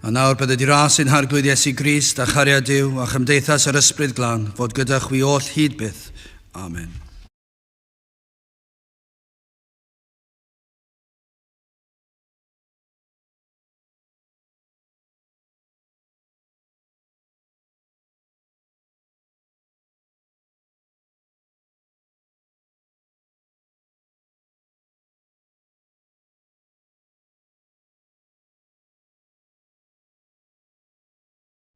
A nawr bydded i ras ein Harglwydd Iesu Grist a chariad Duw a chymdeithas yr Ysbryd Glân fod gyda chwi oll hyd byth. Amen.